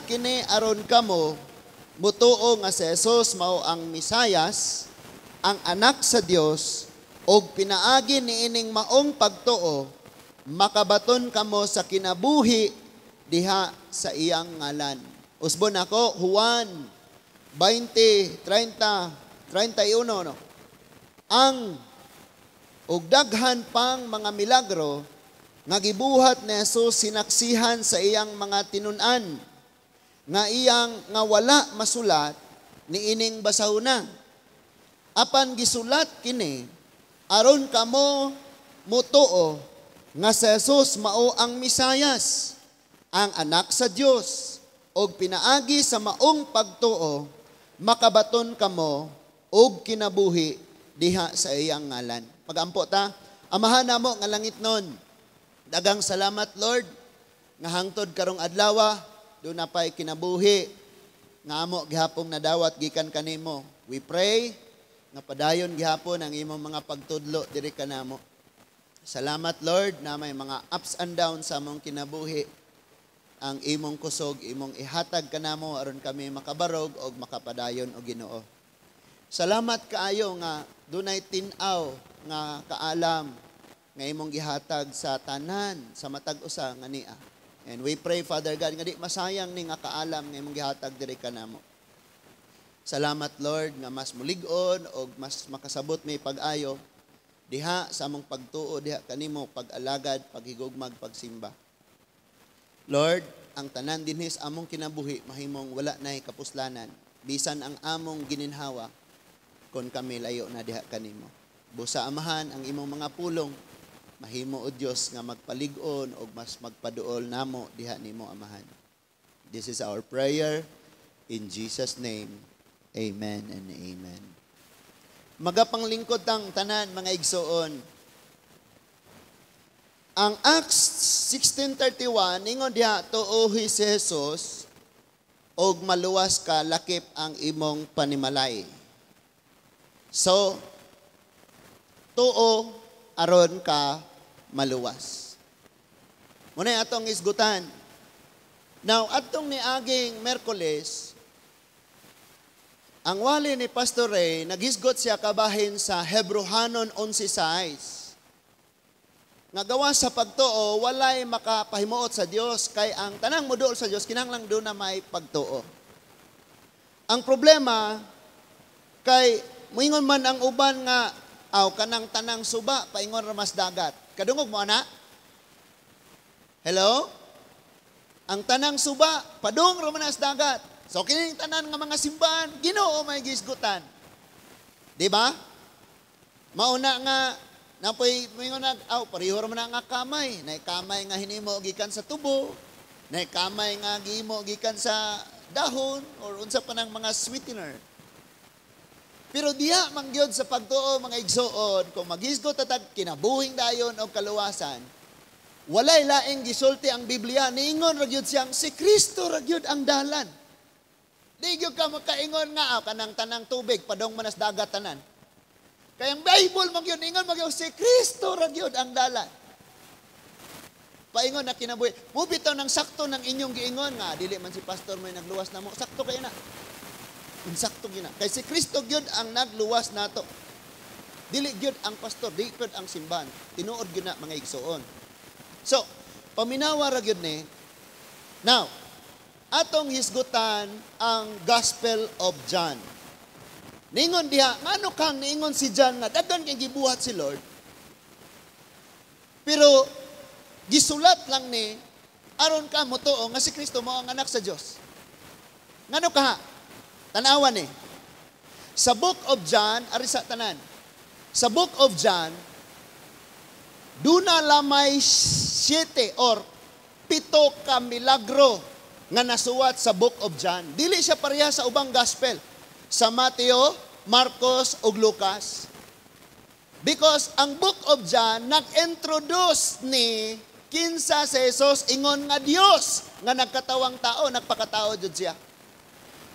Kini aron kamo mutuo nga si Jesus mao ang Mesayas, ang anak sa Dios, ug pinaagi niining maong pagtuo makabaton kamo sa kinabuhi diha sa iyang ngalan. Usbon ako Juan 20, 30, 31, no. Ang ug daghan pang mga milagro nga gibuhat ni Jesus sinaksihan sa iyang mga tinun-an nga iyang nga wala masulat niining basahuna. Apan gisulat kini aron kamo mutuo nga si Jesus mao ang Mesayas, ang anak sa Dios, og pinaagi sa maong pagtuo makabaton kamo og kinabuhi diha sa iyang ngalan. Magampo ta. Amahan namo nga langitnon, daghang salamat, Lord, nga hangtod karong adlaw duna pay kinabuhi nga amo gihapong nadawat gikan kanimo. We pray nga padayon gihapon ang imong mga pagtudlo diri kanamo. Salamat, Lord, na may mga ups and downs sa among kinabuhi. Ang imong kusog imong ihatag kanamo aron kami makabarog og makapadayon o Ginoo. Salamat kaayo nga dunay tin-aw nga kaalam nga imong gihatag sa tanan sa matag usa nga nia. And we pray, Father God, nga di masayang ni nga kaalam nga imong gihatag diri kanamo. Salamat, Lord, nga mas mulig-on og mas makasabot may pag-ayo diha sa among pagtuo diha kanimo, pag-alagad, paghigugmag, pagsimba. Lord, ang tanan dinhi sa among kinabuhi mahimong wala nay kapuslanan bisan ang among gininhawa kon kami layo na diha kanimo. Busa, Amahan, ang imong mga pulong mahimo o Dios nga magpalig-on og mas magpaduol namo diha nimo, Amahan. This is our prayer in Jesus' name. Amen and amen. Magapanglingkod tang tanan, mga igsoon. Ang Acts 16:31 ingon diha, "Tuohi si Jesus og maluwas ka lakip ang imong panimalay." So, tuo aron ka maluwas. Muna atong isgutan. Now, atong niaging Merkoles, ang wali ni Pastor Ray, naghisgot siya kabahin sa Hebrohanon 11:6. Nga gawa sa pagtuo, walay makapahimuot sa Dios kay ang tanang moduol sa Dios kinahanglan duna may pagtuo. Ang problema kay moingon man ang uban nga aw kanang tanang suba paingon ra mas dagat. Kadungog mo ana? Hello? Ang tanang suba padung ra man as dagat. So kining tanan nga mga simbahan, Ginoo may gisgutan. Di ba? Mauna nga napoy moingon na aw pareho ra man na nga kamay, nay kamay nga hinimo gikan sa tubo, nay kamay nga gihimo gikan sa dahon or unsa pa nang mga sweetener. Pero diha man gyud sa pagtuo, mga igsoon, kung maghisgot tatag kinabuhing dayon o kaluwasan, walay laing gisulti ang Biblia, niingon ra gyud siyang si Kristo ra gyud ang dalan. Di gyud ka makaingon nga ah, kanang tanang tubig padong manas dagat tanan. Kaya ang Bible man gyud ingon man gyud si Kristo ra gyud ang dalan. Paingon na kinabuhi. Mubitaw ng sakto ng inyong giingon nga dili man si pastor may nagluwas namo. Sakto kayo na. Insakto gyud na. Kay si Kristo gyud ang nagluwas nato. Dili gyud ang pastor, dili gyud ang simbahan. Tinuod gyud na, mga igsoon. So, paminawa ra gyud ni. Now, atong hisgutan ang Gospel of John. Ningon diha, ngano kang niingon si John nga daghan kay gibuhat si Lord? Pero gisulat lang ni aron ka motuo nga si Kristo mao ang anak sa Dios. Ngano ka? Tanawan ni. Sa Book of John, ari sa tanan. Sa Book of John, duna lamay 7 or 7 ka milagro nga nasuwat sa Book of John. Dili siya pareha sa ubang gospel. Sa Mateo, Marcos ug Lucas. Because ang Book of John nag-introduce ni kinsa si Jesus, ingon nga Dios nga nagkatawang tao, nagpakatao jud siya.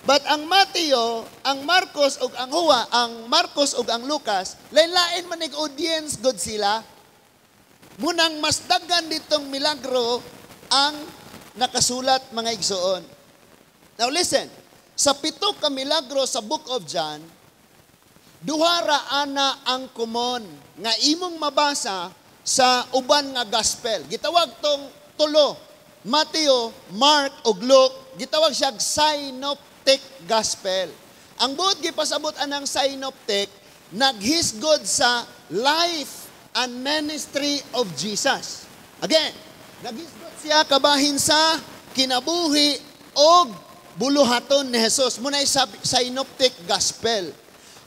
But ang Mateo, ang Marcos ug ang Juan, ang Marcos ug ang Lucas, lain-lain man nig audience god sila. Munang mas daghan ditong milagro ang nakasulat, mga igsoon. Now listen, sa pito ka milagro sa Book of John, duha ra ana ang common nga imong mabasa sa uban nga gospel. Gitawag tong tulo, Matthew, Mark ug Luke, gitawag siya synoptic gospel. Ang buot gipasabot anang synoptic, naghisgod sa life and ministry of Jesus. Again, naghisgot siya kabahin sa kinabuhi og buluhaton ni Jesus. Muna sa synoptic gospel.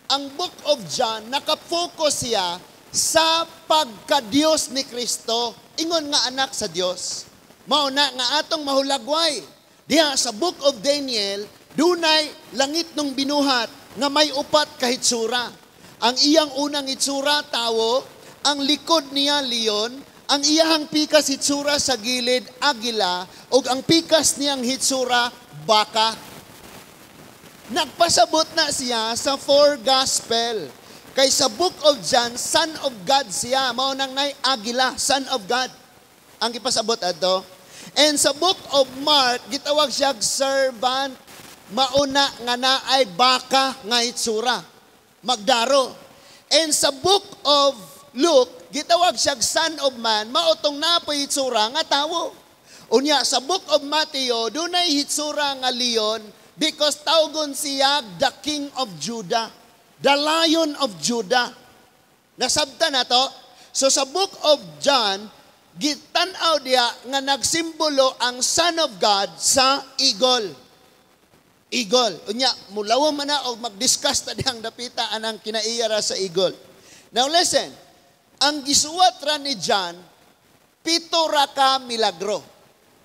Ang Book of John, nakapokus siya sa pagka-Diyos ni Kristo, ingon nga anak sa Dios. Mao na nga atong mahulagway. Diha sa Book of Daniel, dunay langit nung binuhat nga may upat ka hitsura. Ang iyang unang hitsura, tawo, ang likod niya, leon, ang iyahang pikas hitsura sa gilid, agila, ug ang pikas niyang hitsura, baka. Nagpasabot na siya sa four gospel. Kay sa Book of John, Son of God siya. Mao nang nay agila, Son of God. Ang ipasabot adto. And sa Book of Mark, gitawag siya servant. Mauna nga naay baka nga hitsura. Magdaro. And sa Book of Luke, gitawag siya Son of Man, maotong napoy hitsura nga tawo. Unya, sa Book of Matthew, dunay hitsura nga leon because tawgon siya the King of Judah, the Lion of Judah. Nasabta na to? So sa Book of John, gitan-aw diya nga nagsimbolo ang Son of God sa eagle. Eagle. Unya, mulawa man na og mag-discuss ta dihang dapita anang kinaiya ra sa eagle. Now listen, ang gisuwat ra ni John, pito ra ka milagro.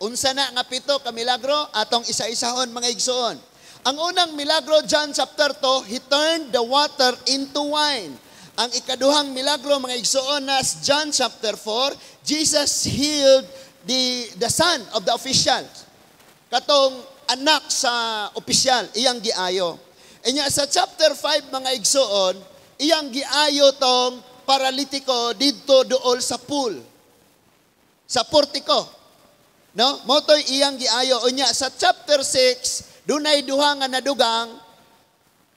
Unsa na nga pito ka milagro? Atong isa-isahon, mga igsoon. Ang unang milagro, John chapter 2, he turned the water into wine. Ang ikaduhang milagro, mga igsoon, nas John chapter 4, Jesus healed the son of the official. Katong anak sa opisyal, iyang giayo. Inya sa chapter 5, mga igsoon, iyang giayo tong paralitiko didto duol sa pool. Sa portiko. No? Motoy iyang giayo. Unya sa chapter 6, dunay duha nga nadugang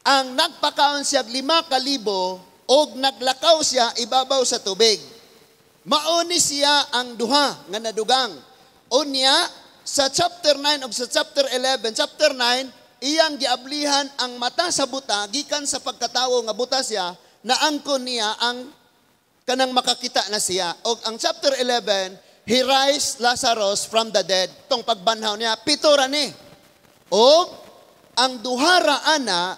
ang nagpakaon siya 5,000 og naglakaw siya ibabaw sa tubig. Mauni siya ang duha nga nadugang. Unya sa chapter 9 ug sa chapter 11, chapter 9 iyang giablihan ang mata sa buta gikan sa pagkatawo nga buta siya, naangkon niya ang kanang makakita na siya. Og ang chapter 11, he raised Lazarus from the dead. Tong pagbanhaw niya, pito ra ni. Og ang duha ra ana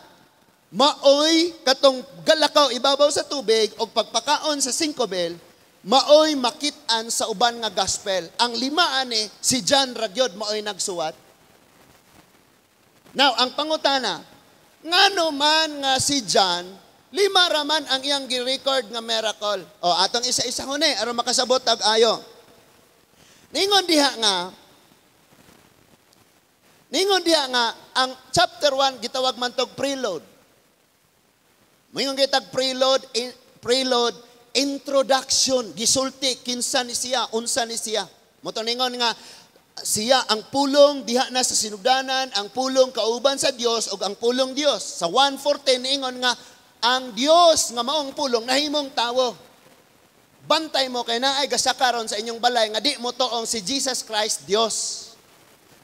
maoy katong galakaw ibabaw sa tubig og pagpakaon sa 5,000, maoy makit-an sa uban nga gospel. Ang lima ani si John ra gyud maoy nagsuwat. Now, ang pangutana, ngano man nga si John, lima ra man ang iyang gi-record nga miracle? O, atong isa-isa huni aron makasabot tag ayo. Ningon diha nga ang chapter 1 gitawag man tog prelude. Moingon kitag prelude, introduction, gisulti kinsa ni siya, unsa ni siya. Mo ningon nga siya ang pulong diha na sa sinugdanan, ang pulong kauban sa Dios ug ang pulong Dios. Sa 1:14 ningon nga ang Dios nga maong pulong nahimong tawo. Bantay mo kay naay gasakaron sa inyong balay nga di mo toong si Jesus Christ Dios.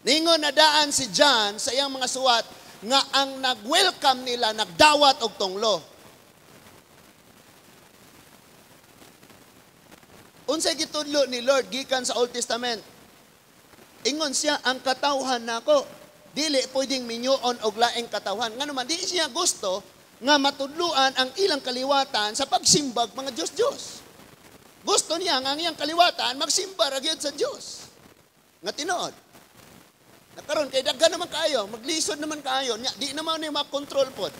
Ningon na daan si John sa iyang mga suwat nga ang nag-welcome nila nagdawat og tunglo. Unsay gitudlo ni Lord gikan sa Old Testament? Ingon siya, ang katawhan nako dili pwedeng minyuon og laing katawhan. Ngano man di siya gusto nga matudluan ang ilang kaliwatan sa pagsimbag mga Dios-Dios. Gusto niya nga ang iyang kaliwatan magsimba ra gyud sa Dios. Nga tinuod. Nakaron kay daghan naman kaayo, maglisod naman kaayo, nya di naman ni makontrol pod.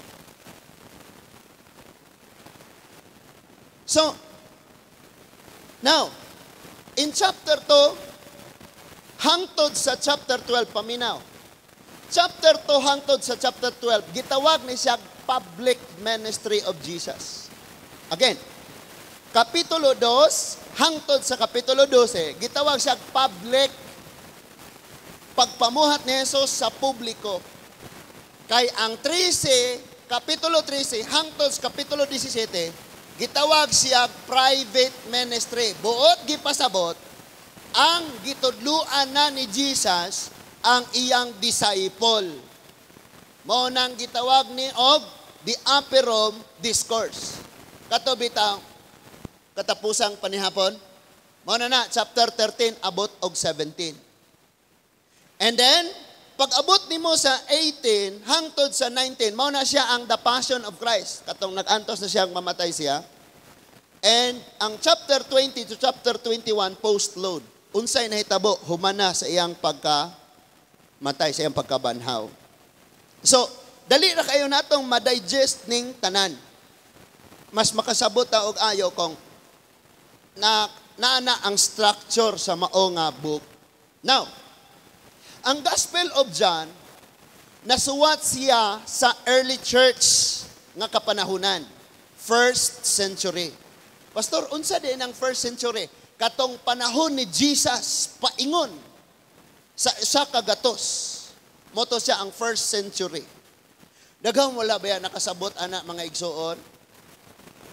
So, now, in chapter 2 hangtod sa chapter 12 paminaw. Chapter 2 hangtod sa chapter 12 gitawag ni siya public ministry of Jesus. Again, Kapitulo 2 hangtod sa Kapitulo 12 gitawag siya public pagpamuhat ni Jesus sa publiko. Kay ang 13, Kapitulo 13, hangtod sa Kapitulo 17, gitawag siya private ministry. Buot gipasabot, ang gitudluan na ni Jesus ang iyang disciple. Mao nang gitawag ni og the Upper Room Discourse. Kato bitaw katapusang panihapon. Mao na na chapter 13 abot og 17. And then pag abot nimo sa 18 hangtod sa 19, mao na siya ang the Passion of Christ. Katong nag-antos na siyang mamatay siya. And ang chapter 20 to chapter 21, post-load. Unsay nahitabo humana sa iyang pagka matay, sa iyang pagkabanhaw. So, dali ra kayo natong ma-digest ning tanan. Mas makasabot ta og ayo kung na naa ang structure sa mao nga book. Now, ang Gospel of John, nasuwat siya sa early church nga kapanahunan, first century. Pastor, unsa din ang first century? Katong panahon ni Jesus paingon sa isa ka gatos. Mao to siya ang first century. Daghang wala ba yan nakasabot ana, mga igsuon?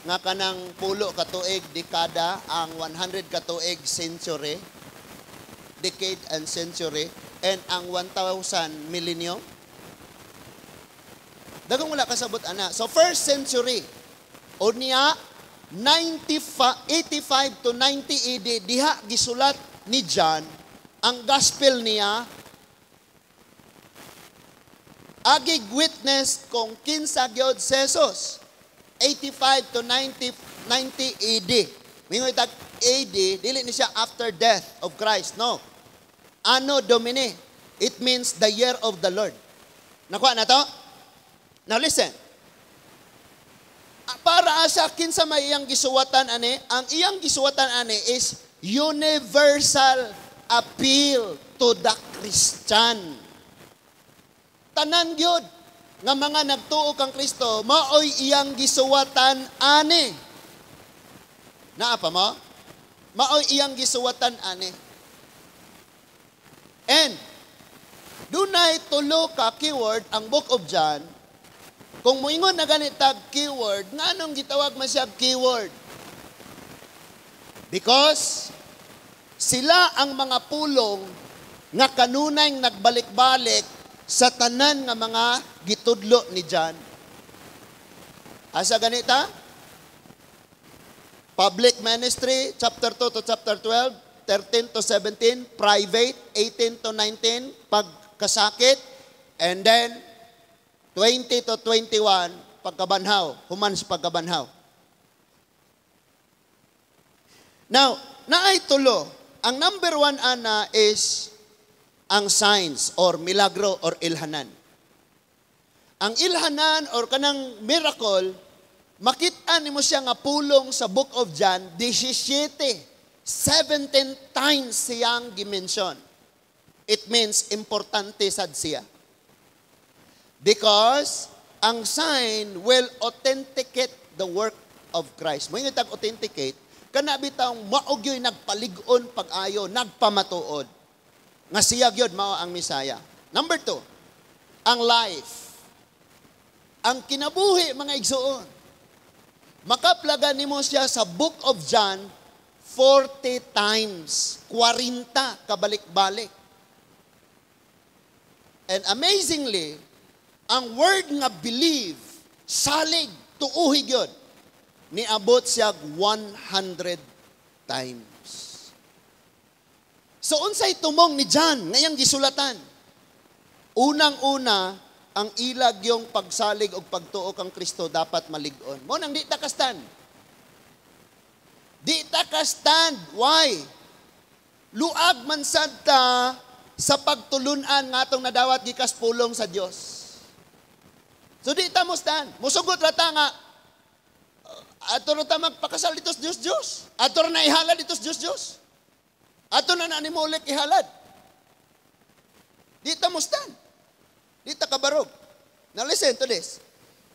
Nga kanang 10 ka tuig dekada, ang 100 ka tuig century, decade and century, and ang 1,000 millennium. Daghang wala kasabot ana. So first century, o niya 95, 85 to 90 AD, diha gisulat ni John ang gospel niya, agig witness kung kinsa gyud si Jesus. 85 to 90 AD. Mingoy tag AD, dili ni siya after death of Christ, no. Anno Domini. It means the year of the Lord. Nakuha na to? Now listen. Para asa, kinsa may iyang gisuwatan ani? Ang iyang gisuwatan ani is universal appeal to the Christian. Tanan gyud nga mga nagtuo kang Kristo, maoy iyang gisuwatan ani. Naa pa mo? Maoy iyang gisuwatan ani. And dunay tulo ka keyword ang Book of John. Kung moingon na ganit tag keyword, nganong gitawag man siya keyword? Because sila ang mga pulong nga kanunay nagbalik-balik sa tanan nga mga gitudlo ni John. Asa ganita? Public ministry, chapter 2 to chapter 12, 13 to 17, private, 18 to 19, pagkasakit, and then 20 to 21, pagkabanhaw, human sa pagkabanhaw. Now, naay tulo. Ang number one ana is ang signs or milagro or ilhanan. Ang ilhanan or kanang miracle, makita nimo siya nga pulong sa Book of John, 17, 17 times siyang gimension. It means importante sad siya. Because ang sign will authenticate the work of Christ. Mo tag authenticate, kana bitawng mao gyoy nagpalig-on pag-ayo, nagpamatuod nga siya gyud mao ang Misaya. Number two, ang life. Ang kinabuhi, mga igsuon. Makaplagan nimo siya sa Book of John 40 times, 40 kabalik-balik. And amazingly, ang word nga believe, salig, tuuhi gyud, niabot siya 100 times. So unsay tumong ni John ngayang gisulatan? Unang-una, ang ilag yung pagsalig og pagtuo kang Kristo dapat malig-on. Mo nang di ta ka-stand. Di ta ka-stand. Why? Luag man sad ta sa pagtulunan nga atong nadawat gikas pulong sa Dios. So di ta mo stand. Musugot ra ta nga ato ra ta magpakasal dito sa Dios Dios. Ato ra na ihalad dito sa Dios Dios. Ato na na ni Molek ihalad. Di ta mo stand. Di ta kabarog. Now listen to this.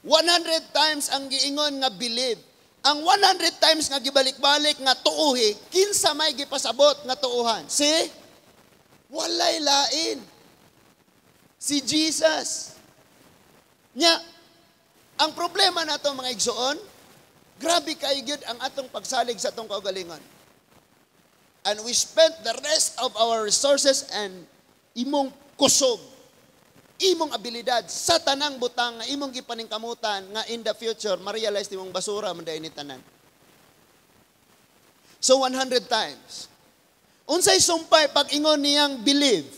100 times ang giingon nga believe. Ang 100 times nga gibalik-balik nga tuuhi, kinsa may gipasabot nga tuuhan? Si? Walay lain. Si Jesus. Nya, ang problema nato, mga igsoon, grabe kay gyud ang atong pagsalig sa atong kaugalingon. And we spent the rest of our resources and imong kusog, imong abilidad sa tanang butang nga imong gipaningkamutan nga in the future ma-realize nimong basura man diay ni tanan. So 100 times. Unsay sumpay pag ingon niyang believe?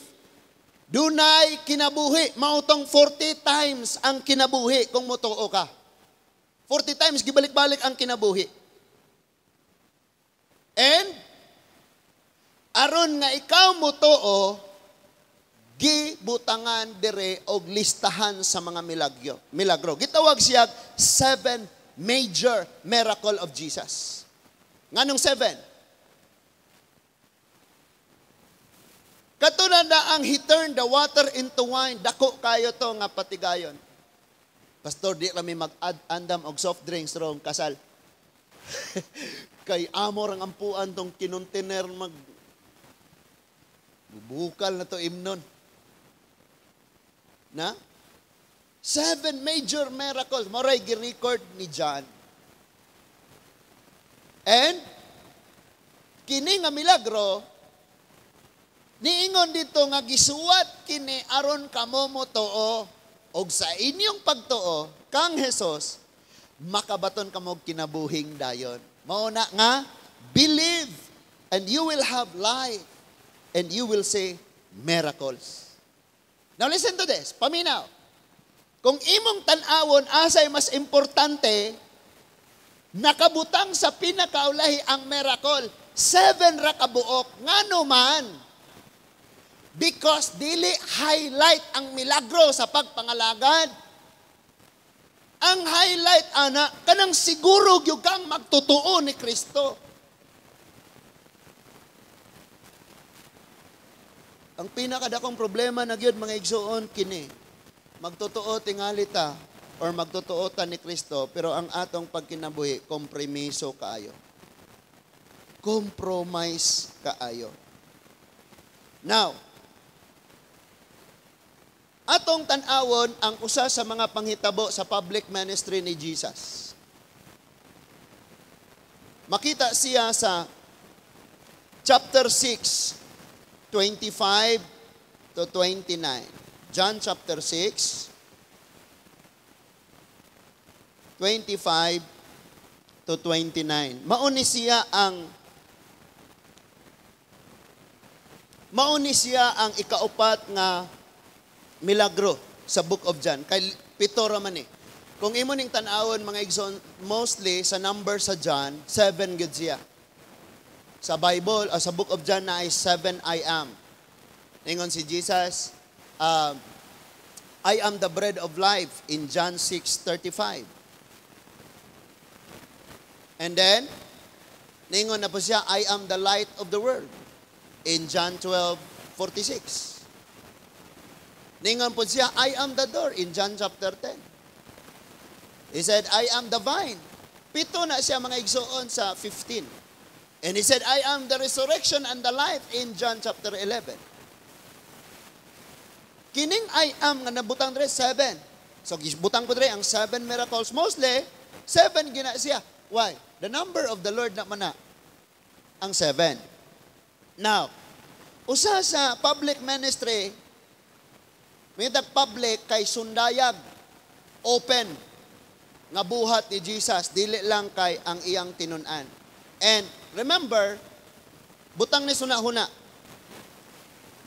Dunay kinabuhi, mao tong 40 times ang kinabuhi kung motuo ka. 40 times gibalik-balik ang kinabuhi. And aron nga ikaw motuo, gibutangan dire og listahan sa mga milagro. Milagro. Gitawag siya seven major miracle of Jesus. Nganong seven? Katulad na ang he turned the water into wine, dako kayo to nga patigayon. Pastor, di kami mag-andam og soft drinks rong kasal. Kay amor ang ampuan tong kinontiner, mag bukal na to imnon. Na? Seven major miracles. Moray gi-record ni John. And kini nga milagro, niingon dito nga gisuwat kini aron kamo motuo og sa inyong pagtuo kang Hesus makabaton kamo og kinabuhing dayon. Mao na nga believe and you will have life and you will see miracles. Now listen to this, paminaw. Kung imong tan-awon asay mas importante, nakabutang sa pinakaulahi ang miracle. 7 ra kabuok. Ngano man? Because dili highlight ang milagro sa pagpangalagad. Ang highlight ana kanang siguro gyud kang magtotoo ni Kristo. Ang pinakadakong problema na gyud, mga igsoon, kini. Magtotoo tingali ta or magtotoo ta ni Kristo, pero ang atong pagkinabuhi kompromiso kaayo. Compromise kaayo. Now, atong tan-awon ang usa sa mga panghitabo sa public ministry ni Jesus. Makita siya sa chapter 6, 25 to 29. John chapter 6, 25 to 29. Mauni siya ang ikaupat nga milagro sa Book of John. Kay pito ra man eh. Kung imo ning tan-awon, mga igsoon, mostly sa number sa John, 7 gyud siya. Sa Bible, sa Book of John na ay 7 I am. Ingon si Jesus, "I am the bread of life" in John 6:35. And then, ningon na po siya, "I am the light of the world" in John 12:46. Ningon po siya, "I am the door" in John chapter 10. He said, "I am the vine." 7 na siya, mga igsoon, sa 15. And he said, "I am the resurrection and the life" in John chapter 11. Kining I am nga nabutang dre, 7. So butang ko dre ang 7 miracles. Mostly, 7 gina siya. Why? The number of the Lord na man na ang 7. Now, usa sa public ministry, may public kay sundayag, open, nga buhat ni Jesus, dili lang kay ang iyang tinun-an. And remember, butang ni suna-huna,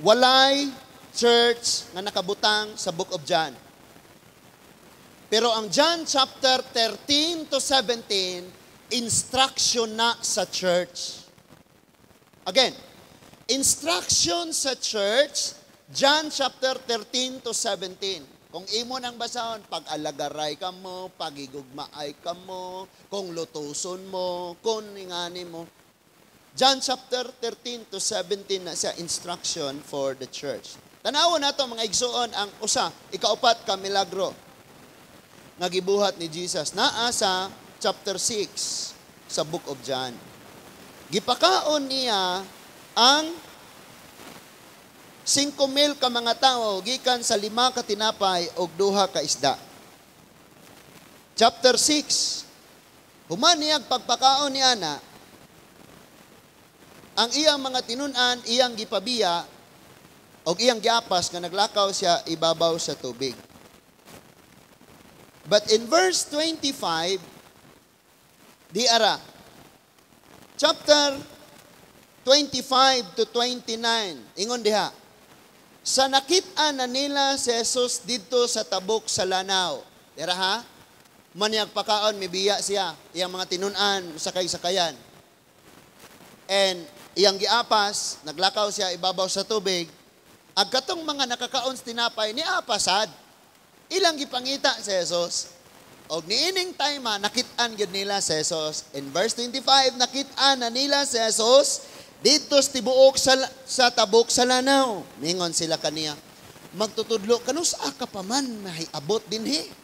walay church nga nakabutang sa Book of John. Pero ang John chapter 13 to 17, instruction na sa church. Again, instruction sa church, John chapter 13 to 17. Kung imo nang basahon, pag-alagaray ka mo, pagigugmaay ka mo, kung lutuson mo, kung ingani mo. John chapter 13 to 17 na siya instruction for the church. Tanawon nato, mga igsoon, ang usa, ikaupat ka milagro nga gibuhat ni Jesus naa sa chapter 6 sa Book of John. Gipakaon niya ang 5,000 ka mga tao gikan sa 5 ka tinapay og 2 ka isda. Chapter 6. Human niyang pagpakaon ni ana, ang iyang mga tinun-an, iyang gipabiya, og iyang giapas nga naglakaw siya ibabaw sa tubig. But in verse 25, di ara, chapter 25 to 29, ingon diha, sa nakit-an na nila si Jesus didto sa tabok sa lanaw. Dira ha? Manyag pakaon, mibiya siya. Iyang mga tinun-an, sakay-sakayan. And iyang giapas, naglakaw siya ibabaw sa tubig. Ag katong mga nakakaon sa tinapay, niapasad. Ilang gipangita si Jesus. Og niining time nakit-an gyud nila si Jesus. In verse 25, nakit-an na nila si Jesus didto sa tibuok sa tabok sa lanaw. Mingon sila kaniya, "Magtutudlo, kanus-a ka pa man nahiabot dinhi?"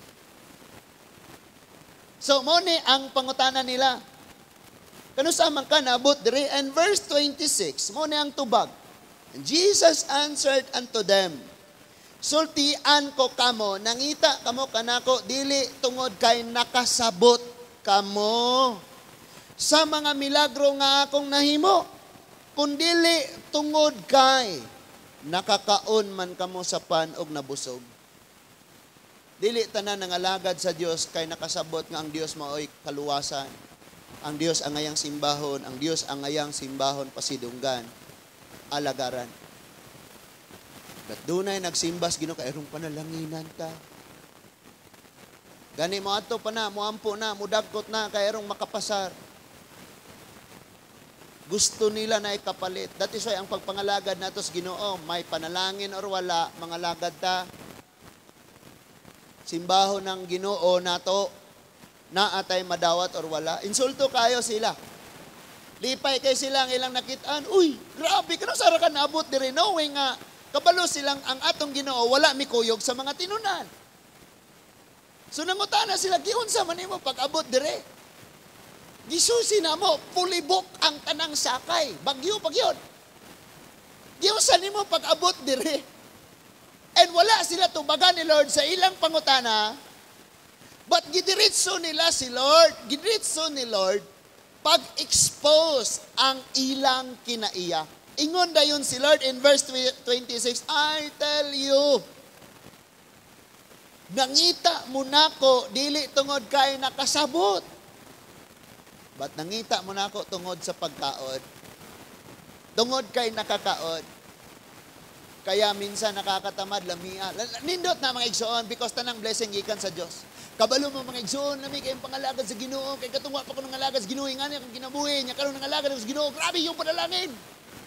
So mo ni ang pangutana nila. "Kanus-a man ka naabot diri?" And verse 26, mo ni ang tubag. And Jesus answered unto them, "Sultian ko kamo, nangita kamo kanako dili tungod kay nakasabot kamo sa mga milagro nga akong nahimo, kundili tungod kay nakakaon man kamo sa pan og nabusog." Dili tanan nangalagad sa Dios kay nakasabot nga ang Dios maoy kaluwasan. Ang Dios ang angayang simbahon, ang Dios ang angayang simbahon, pasidunggan, alagaran. But dunay nagsimbas Ginoo kay aron panalanginan ta. Gani mo ato pa na, moampo na, mudagkot na kay aron makapasar. Gusto nila na ikapalit. That is why ang pagpangalagad nato sa Ginoo, may panalangin or wala, mangalagad ta. Simbahon ng Ginoo nato, naa tay madawat or wala. Insulto kayo sila. Lipay kay sila ang ilang nakitaan. "Uy, grabe, kano sa ra ka naabot diri?" Knowing nga, kabalo silang ang atong Ginoo, wala mikuyog sa mga tinunan. So nangutana sila, "Giunsa man nimo pag-abot dire? Gisusi na mo, fully book ang tanang sakay. Bagyo pag yun. Giunsa nimo pag-abot dire?" And wala sila tubagan ni Lord sa ilang pangutana, but gidiretso nila si Lord, gidiretso ni Lord, pag-expose ang ilang kinaiya. Ingon dayon si Lord in verse 26, "I tell you, nangita mo nako dili tungod kay nakasabot. But nangita mo nako tungod sa pagkaon. Tungod kay nakakaon." Kaya minsan nakakatamad, lamia. Nindot na, mga igsoon, because tanang blessing gikan sa Dios. Kabalo mo, mga igsoon, lami kayong pangalagad sa Ginoo, kay katong wa pa ko nangalagad sa Ginoo, ngani akong kinabuhi, nya karon nangalagad sa Ginoo, grabe yung panalangin.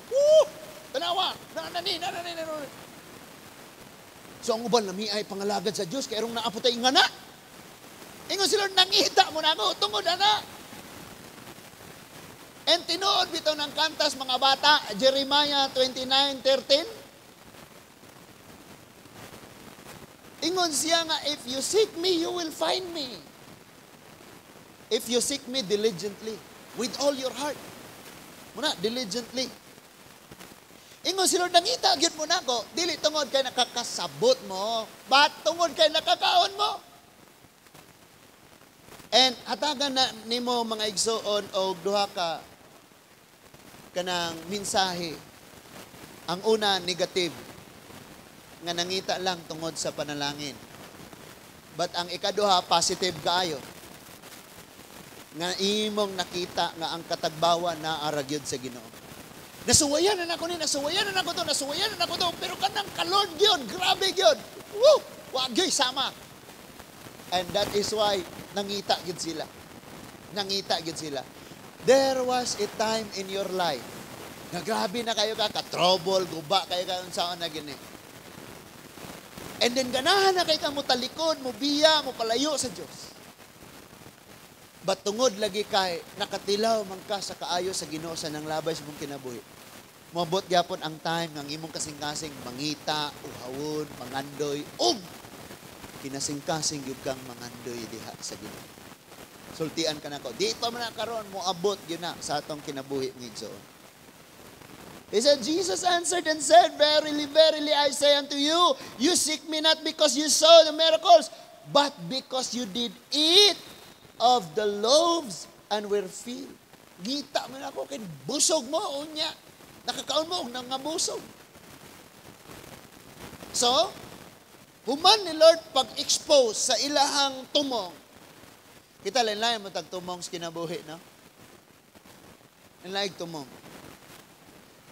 Woo! Tanawa, nanani, nanani, nanani. So ang uban lami ay pangalagad sa Dios kay aron naa pod tay ingana. Ingon si Lord, "Nangita mo na ako tungod ana." And tinuod bitaw ng kantas mga bata, Jeremiah 29:13. Ingon siya nga, "If you seek me, you will find me. If you seek me diligently, with all your heart." Muna, diligently. Ingon si Lord, "Nangita gyud mo nako, dili tungod kay nakakasabot mo, but tungod kay nakakaon mo." And hatagan na nimo, mga igsoon, og duha ka kanang mensahe. Ang una, negative, nga nangita lang tungod sa panalangin. But ang ikaduha, positive kaayo. Nga imong nakita nga ang katagbawan naa ra gyud sa Ginoo. Nasuwayan na nako ni, nasuwayan na nako to, nasuwayan na nako to, pero kanang ka-Lord gyud, grabe gyud. Woo! Wa gyud sama. And that is why nangita gyud sila. Nangita gyud sila. There was a time in your life na grabe na kayo ka, ka-trouble, guba kayo ka, unsaon na gini. And then ganahan na kay ka mo talikod, mo biya, mo palayo sa Dios. But tungod lagi kay nakatilaw man ka sa kaayo sa Ginoo sa nanglabay sa imong kinabuhi, moabot gyapon ang time nga ang imong kasing-kasing mangita, uhawon, mangandoy, ug kinasing-kasing gyud kang mangandoy diha sa Ginoo. Sultian ka nako. Di pa man na karon, moabot gyud na sa atong kinabuhi, mga igsoon. He said, Jesus answered and said, "Verily, verily, I say unto you, you seek me not because you saw the miracles, But because you did eat of the loaves and were filled. Ngita man ako kay busog mo unya. Nakakaon mo og nangabusog. So, human ni Lord pag-expose sa ilahang tumong. Kita lain-lain mo tag tumong sa kinabuhi, no? Lain tumong.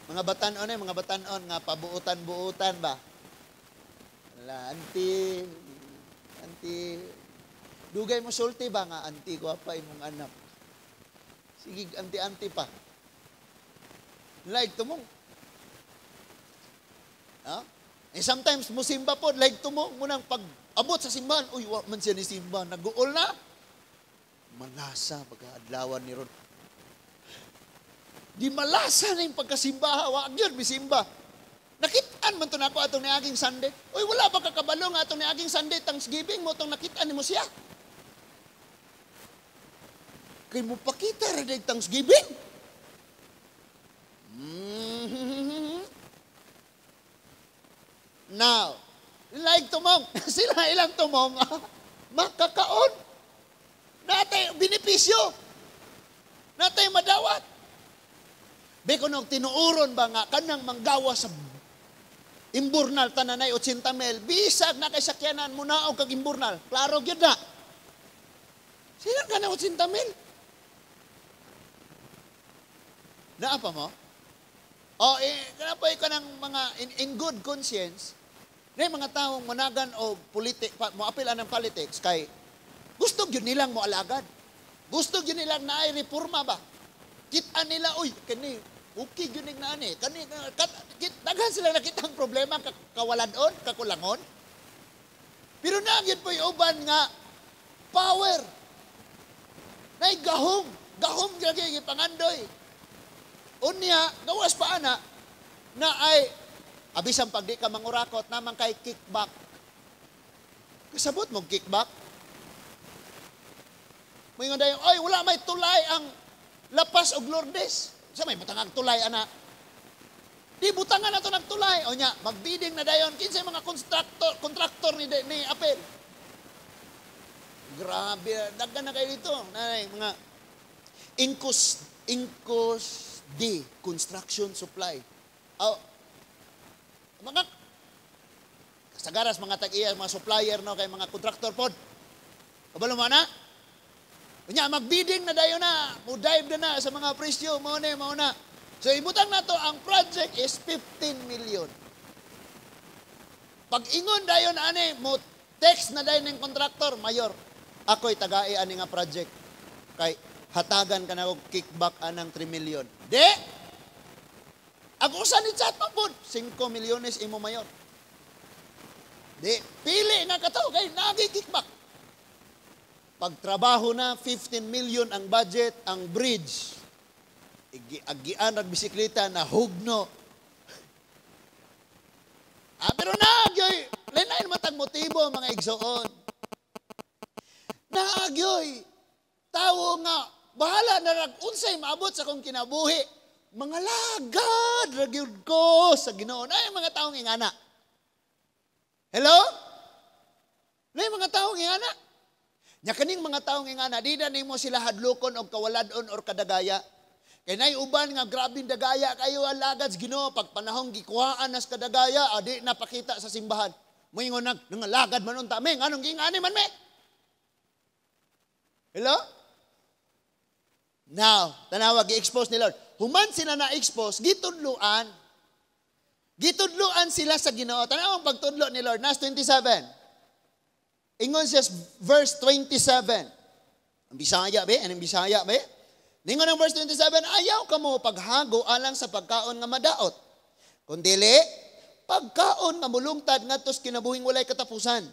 Mga batan-on eh, mga batan-on nga pabuutan-buutan ba? Wala, auntie, auntie, dugay mo sulti ba nga, "Auntie, ko pa imong anak." Sige, auntie-auntie pa. Like tumong. Ha? Eh, sometimes musimba po, like tumong, munang pag abot sa simbahan, "Uy, wa man siya ni simba, naguol na." Malasa, pagkaadlawan ni Ron. Di malasa na yung pagkasimba, wa gyud misimba. Nakitaan man to nako atong niaging Sunday. "Uy, wala ba kakabalo nga atong niaging Sunday Thanksgiving mo tong nakitaan nimo siya?" Kay mo pakita ra day Thanksgiving. Now, like tumong, sila ilang tumong, makakaon. Natay benepisyo. Natay madawat. Biko nung tinuuron ba nga kanang manggawa sa imburnal tananay 80 mil, bisag na kay sakyanan mo na kag imburnal. Klaro gyud na. Sila ka na 80 mil. Naa pa mo? O, eh, kana pa ka ng mga in good conscience, na mga taong managan o moapil anang politics kay gusto gyud nilang moalagad. Gusto gyud nilang naay reforma ba? Kita nila, "Uy, kani okay gyud ning naani." Kani kat, daghan sila nakita ang problema, kawaladon, kakulangon. Pero naa gyud po'y uban nga power. Nay gahom, gahom gyud gipangandoy. Unya, gawas pa ana, na ay, abisan pag di ka mangurakot, naman kay kickback. Kasabot mo kickback? May nga dayon, "Ay, wala may tulay ang Lapas og Lourdes." Sa may butangag tulay, ana? Di butangan na to nagtulay. O nya, magbidding na dayon. Kinsay mga contractor ni Apel. Grabe, daghan na kayo dito. Nanay, mga Incos D, construction supply. Oh, mga kasagaras, mga tag-iya, mga supplier, no, kay mga contractor pod. Kabalo mo na? Unya, magbidding na dayon na, mo-dive na na sa mga presyo, mao na, mao na. So ibutang na to, ang project is 15 million. Pag ingon dayon ani, mo text na dayon ng contractor, "Mayor, ako'y tagai ani nga project. Kay hatagan ka na og kickback anang 3 million." Di! Ako usa ni chat mo pod, 5 milyones imo, Mayor. Di, pili nga kato kay nagi kickback. Pagtrabaho na, 15 million ang budget, ang bridge. Agian ang bisikleta na hugno. Ah, pero naagyoy, lain matag motibo, mga igsoon. Naagyoy, tawo nga, bahala na rag unsay maabot sa akong kinabuhi. Mga lagad, ragyud ko sa Ginoo. Ay, mga taong ingana. Hello? Nay mga taong ingana. Nya kaning mga taong ingana, di na nimo sila hadlokon og kawaladon or kadagaya. Kay nay uban nga grabing dagaya kayo alagad sa Ginoo, pag panahong gikuhaan nas kadagaya, adi napakita sa simbahan. Moingon nag nangalagad man unta me, nganong giingani man me? Hello? Now, tanawa gi-expose ni Lord. Human sila na-expose, gitudluan. Gitudluan sila sa Ginoo. Tanawa ang pagtudlo ni Lord. Nas 27. Ingon siya verse 27. Ang Bisaya be, anong Bisaya be? Ningon ang verse 27, "Ayaw kamo paghago alang sa pagkaon nga madaot. Kung dili, pagkaon nga mulungtad ngadto sa kinabuhing walay katapusan.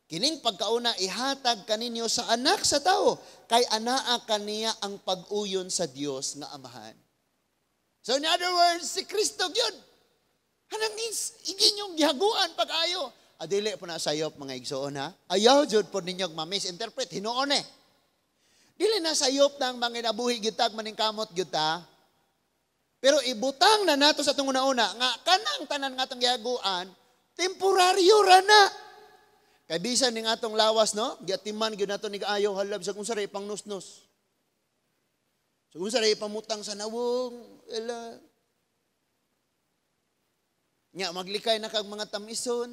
Kining pagkauna ihatag kaninyo sa Anak sa Tao, kay anaa kaniya ang pag-uyon sa Dios nga Amahan." So in other words, si Kristo gyud. Hanang inyong gihaguan pag-ayo. Adili po na sayop, mga igsoon, ha. Ayaw jud po ninyo ma-misinterpret hinuon eh. Dili na sayop ng mga nabuhi gyud maningkamot gyud ta. Pero ibutang na nato sa atong una-una nga kanang tanan nga atong gihaguan, temporaryo ra na. Kay bisan ning atong lawas, no? Giatiman gyud nato ni kaayo, hala, bisag unsa ra ipang nusnos. So unsa ra ipamutang sa nawong, ela. Nya maglikay na kag mga tamison.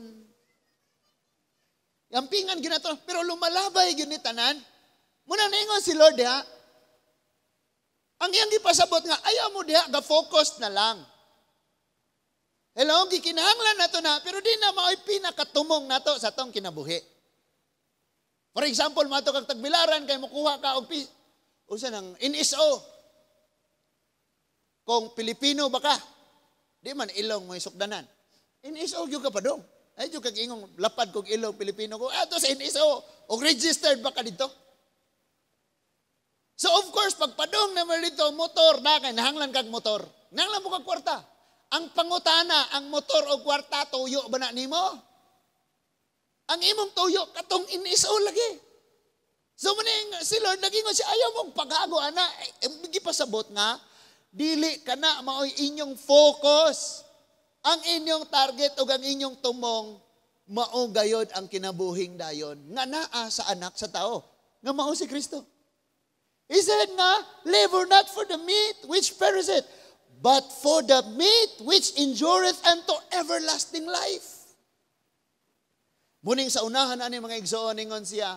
Yampingan gyud nato, pero lumalabay gyud ni tanan. Muna ningon si Lord diha. Ang iyang gipasabot nga ayaw mo diha ga-focus na lang. Hello, gikinahanglan nato na, pero di na mao'y pinakatumong nato sa atong kinabuhi. For example, mato kag Tagbilaran kay mokuha ka og unsa nang NSO. Kung Pilipino ba ka, di man ilong mo isukdanan. NSO gyud ka pa dong. Ay gyud kag ingong lapad kog ilong Pilipino ko. Ato sa NSO, og registered ba ka dito? So of course, pagpadong naman dito, motor na kay nahanglan kag motor. Nahanglan mo kag kwarta. Ang pangutana, ang motor o kwarta, tuyo ba na nimo? Ang imong tuyo, katong NSO lagi. So maning si Lord, nagingon siya, ayaw mong paghago, ana. Eh, gipasabot nga, dili ka na mao'y inyong focus. Ang inyong target o ang inyong tumong, mao gayod ang kinabuhing dayon. Nga naa sa anak sa tao. Nga mao si Kristo. He said nga, labor not for the meat which perisheth, but for the meat which endureth unto everlasting life. Muning sa unahan ani mga igsoon, ningon siya,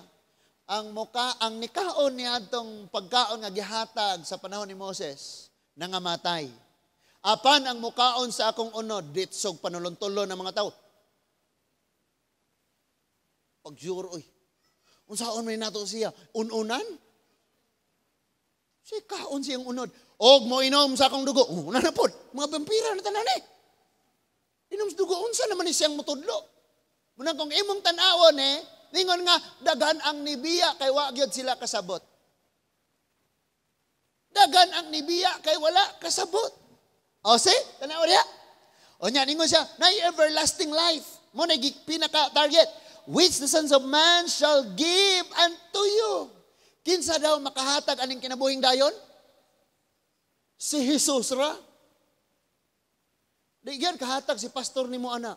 ang muka ang nikaon niya atong pagkaon nga gihatag sa panahon ni Moses, nangamatay. Apan ang mukaon sa akong unod, ditsog panulontulon ng mga tao. Pagjuro, oy. Unsaon man nato siya? Un-unan? Si kaon siyang unod. Og mo inom sa akong dugo. Oh, una na pod. Mga vampira na tanan eh. Inom sa dugo, unsa naman ni siyang mutudlo? Muna kung imong tan-awon eh, ningon nga, daghan ang nibiya kay wa gyud sila kasabot. Daghan ang nibiya kay wala kasabot. O see, tanaw diha. O nya, ningon siya, na everlasting life. Mo na pinaka-target. Which the sons of man shall give unto you. Kinsa daw makahatag aning kinabuhing dayon? Si Jesus ra. Di gyud kahatag si pastor nimo ana.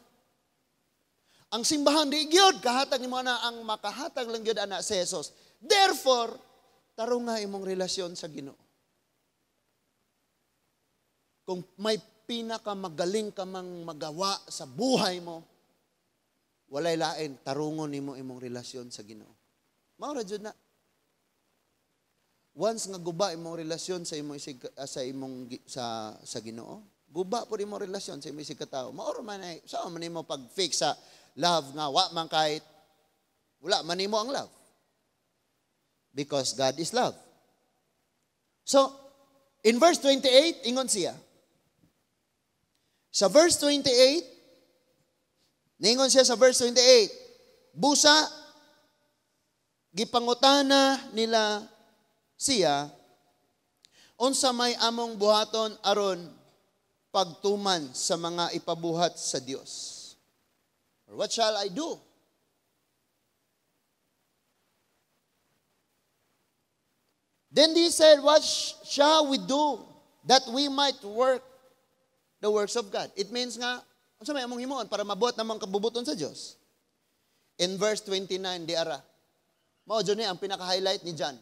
Ang simbahan di gyud kahatag nimo ana, ang makahatag lang gyud ana si Jesus. Therefore, tarong nga imong relasyon sa Ginoo. Kung may pinakamagaling ka mang magawa sa buhay mo, walay lain, tarungon nimo imong relasyon sa Ginoo. Mao ra jud na. Once nga guba imong relasyon sa imong isig, sa imong sa Ginoo, guba pud imong relasyon sa imong isig katao. Mao ra man ay sa man nimo pag-fix sa love nga wa man kahit wala man nimo ang love. Because God is love. So, in verse 28, ingon siya. Sa verse 28, ningon siya sa verse 28, busa, gipangutana nila siya, unsa may among buhaton aron pagtuman sa mga ipabuhat sa Dios? Or what shall I do? Then they said, what shall we do that we might work the works of God? It means nga, unsa may among himuon para mabuhat namang kabubuton sa Dios? In verse 29, di ara. Mao jud ni ang pinaka-highlight ni John.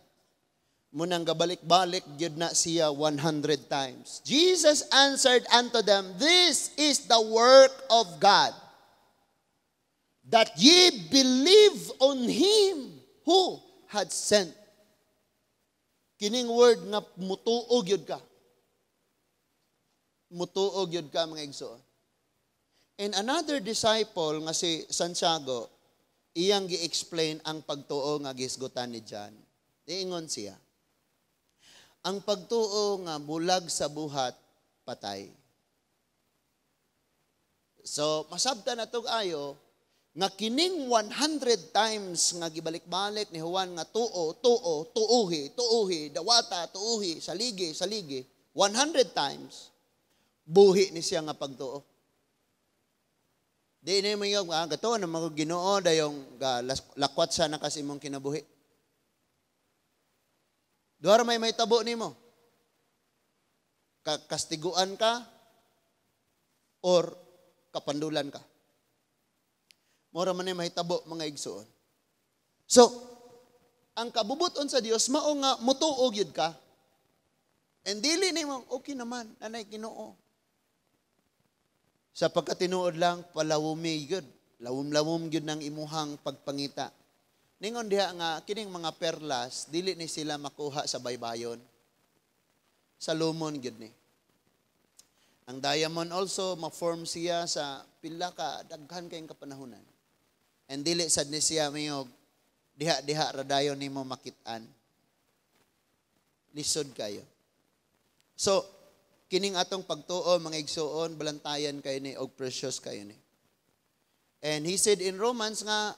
Munang gabalik-balik gyud na siya 100 times. Jesus answered unto them, this is the work of God, that ye believe on Him who had sent. Kining word nga mutuo gyud ka. Mutuo gyud ka mga igsoon. And another disciple nga si Santiago, iyang gi-explain ang pagtuo nga gisgutan ni John. Niingon siya, ang pagtuo nga bulag sa buhat, patay. So, masabta na tog ayo, nga kining 100 times nga gibalik-balik ni Juan nga tuo, tuo, tuuhi, tuuhi, dawata, tuuhi, saligi, saligi, 100 times, buhi ni siya nga pagtuo. Di ni mo yung, gato, na mga Ginoo, dayong lakwat siya na kasi imong kinabuhi. Duha ra may tabo nimo. Kastiguan ka or kapandulan ka. Mora man ni mahitabo, mga igsuon. So, ang kabubuton sa Dios mao nga mutuo gyud ka. And dili nimo okay naman nanay Ginoo. Sa pagkatinuod lang, palawumi gyud. Lawom-lawom gyud ng imuhang pagpangita. Ningon diha nga kining mga perlas dili ni sila makuha sa baybayon. Sa lumon gyud ni. Ang diamond also ma-form siya sa pila ka daghan kayong kapanahonan. And dili sad ni siya mayog diha-diha ra dayon nimo makit-an. Lisod kayo. So, kining atong pagtuo, mga igsuon, balantayan kayo ni og precious kayo ni. And he said in Romans nga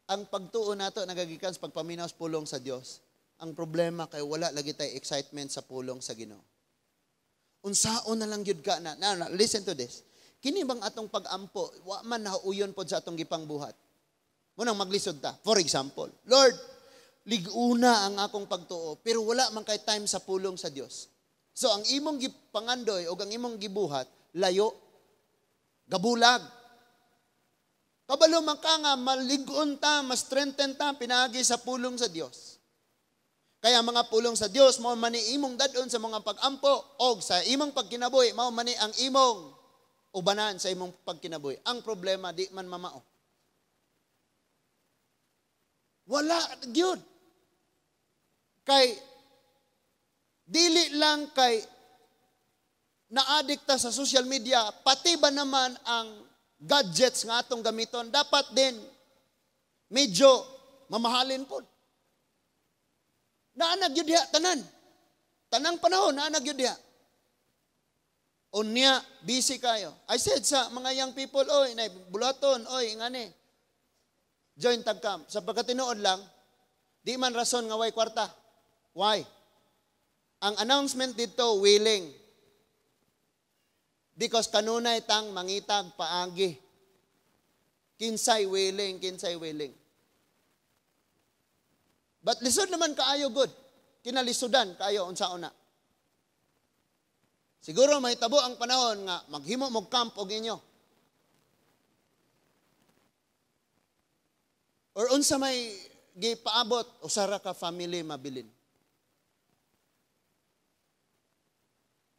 ang pagtuo nato nagagikan sa pagpaminaw sa pulong sa Dios. Ang problema kay wala lagi tay excitement sa pulong sa Ginoo. Unsaon na lang gyud ka na. Now, now, listen to this. Kini bang atong pag-ampo, wa man nauyon pod sa atong gipangbuhat. Munang maglisod ta. For example, "Lord, liguna ang akong pagtuo," pero wala man kay time sa pulong sa Dios. So ang imong gipangandoy o ang imong gibuhat, layo, gabulag. Kabalo man ka nga malig-on ta, mas strengthen ta pinaagi sa pulong sa Dios. Kaya mga pulong sa Dios mao man ni imong dadon sa mga pag-ampo og sa imong pagkinabuhi, mao man ni ang imong ubanan sa imong pagkinabuhi. Ang problema, di man mamao. Wala gyud. Kay dili lang kay naadikta sa social media, pati ba naman ang gadgets nga atong gamiton, dapat din medyo mamahalin po. Naa na gyud diha tanan. Tanang panahon naa na gyud diha. Unya, busy kayo. I said sa mga young people, "Oy, nay bulaton, oy, ngani. Join tag camp." Sa pagkatinuod lang, di man rason nga way kwarta. Why? Ang announcement dito, willing. Because kanunay tang mangitag paagi. Kinsay willing, kinsay willing. But lisod naman kaayo good. Kinalisudan kaayo unsa una. Siguro mahitabo ang panahon nga maghimo mo camp og inyo. Or unsa may gipaabot, usa ra ka family mabilin.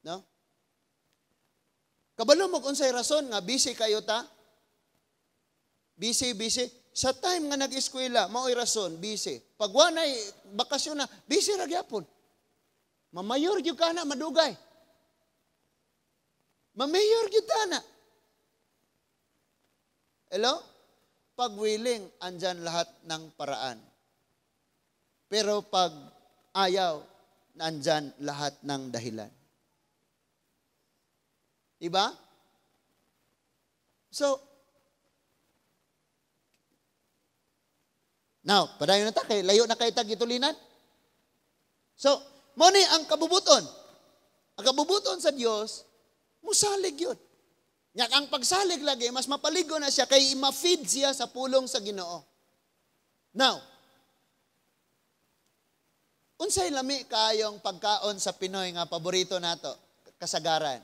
No? Kabalo mo kung unsay rason nga busy kayo ta? Busy, busy. Sa time nga nag-eskwela, mao'y rason, busy. Pag wanay bakasyon na, busy ra gyapon. Mamayor gyud ka na, madugay. Mamayor gyud ta na. Hello? Pag willing, andyan lahat ng paraan. Pero pag ayaw, nandyan lahat ng dahilan. Diba? So, now, padayon na ta, kay layo na kay tag gitulinan. So, mo ni ang kabubuton. Ang kabubuton sa Dios, musalig yun. Nya ang pagsalig lagi, mas mapaligo na siya kay ma-feed siya sa pulong sa Ginoo. Now, unsay lami kayong pagkaon sa Pinoy nga paborito nato, kasagaran?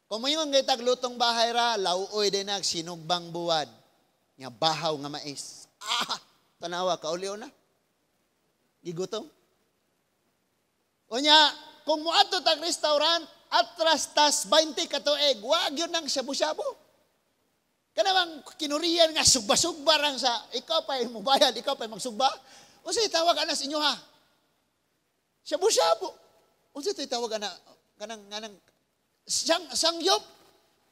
Kung moingon kay tag lutong bahay ra, lauoy din nag sinugbang buwad. Nga bahaw nga mais. Ah, tanawa kauliw na. Gigutom. Unya, kung moadto tag restaurant, atras tas 20 ka tuig, wa gyud nang shabu-shabu. Kanang kinuriyan nga sugba-sugba rang sa ikaw pa mubayad, ikaw pa magsugba. Unsay tawag ana sa inyo ha? Shabu-shabu. Unsay to'y tawag ana kanang nganang sangyup?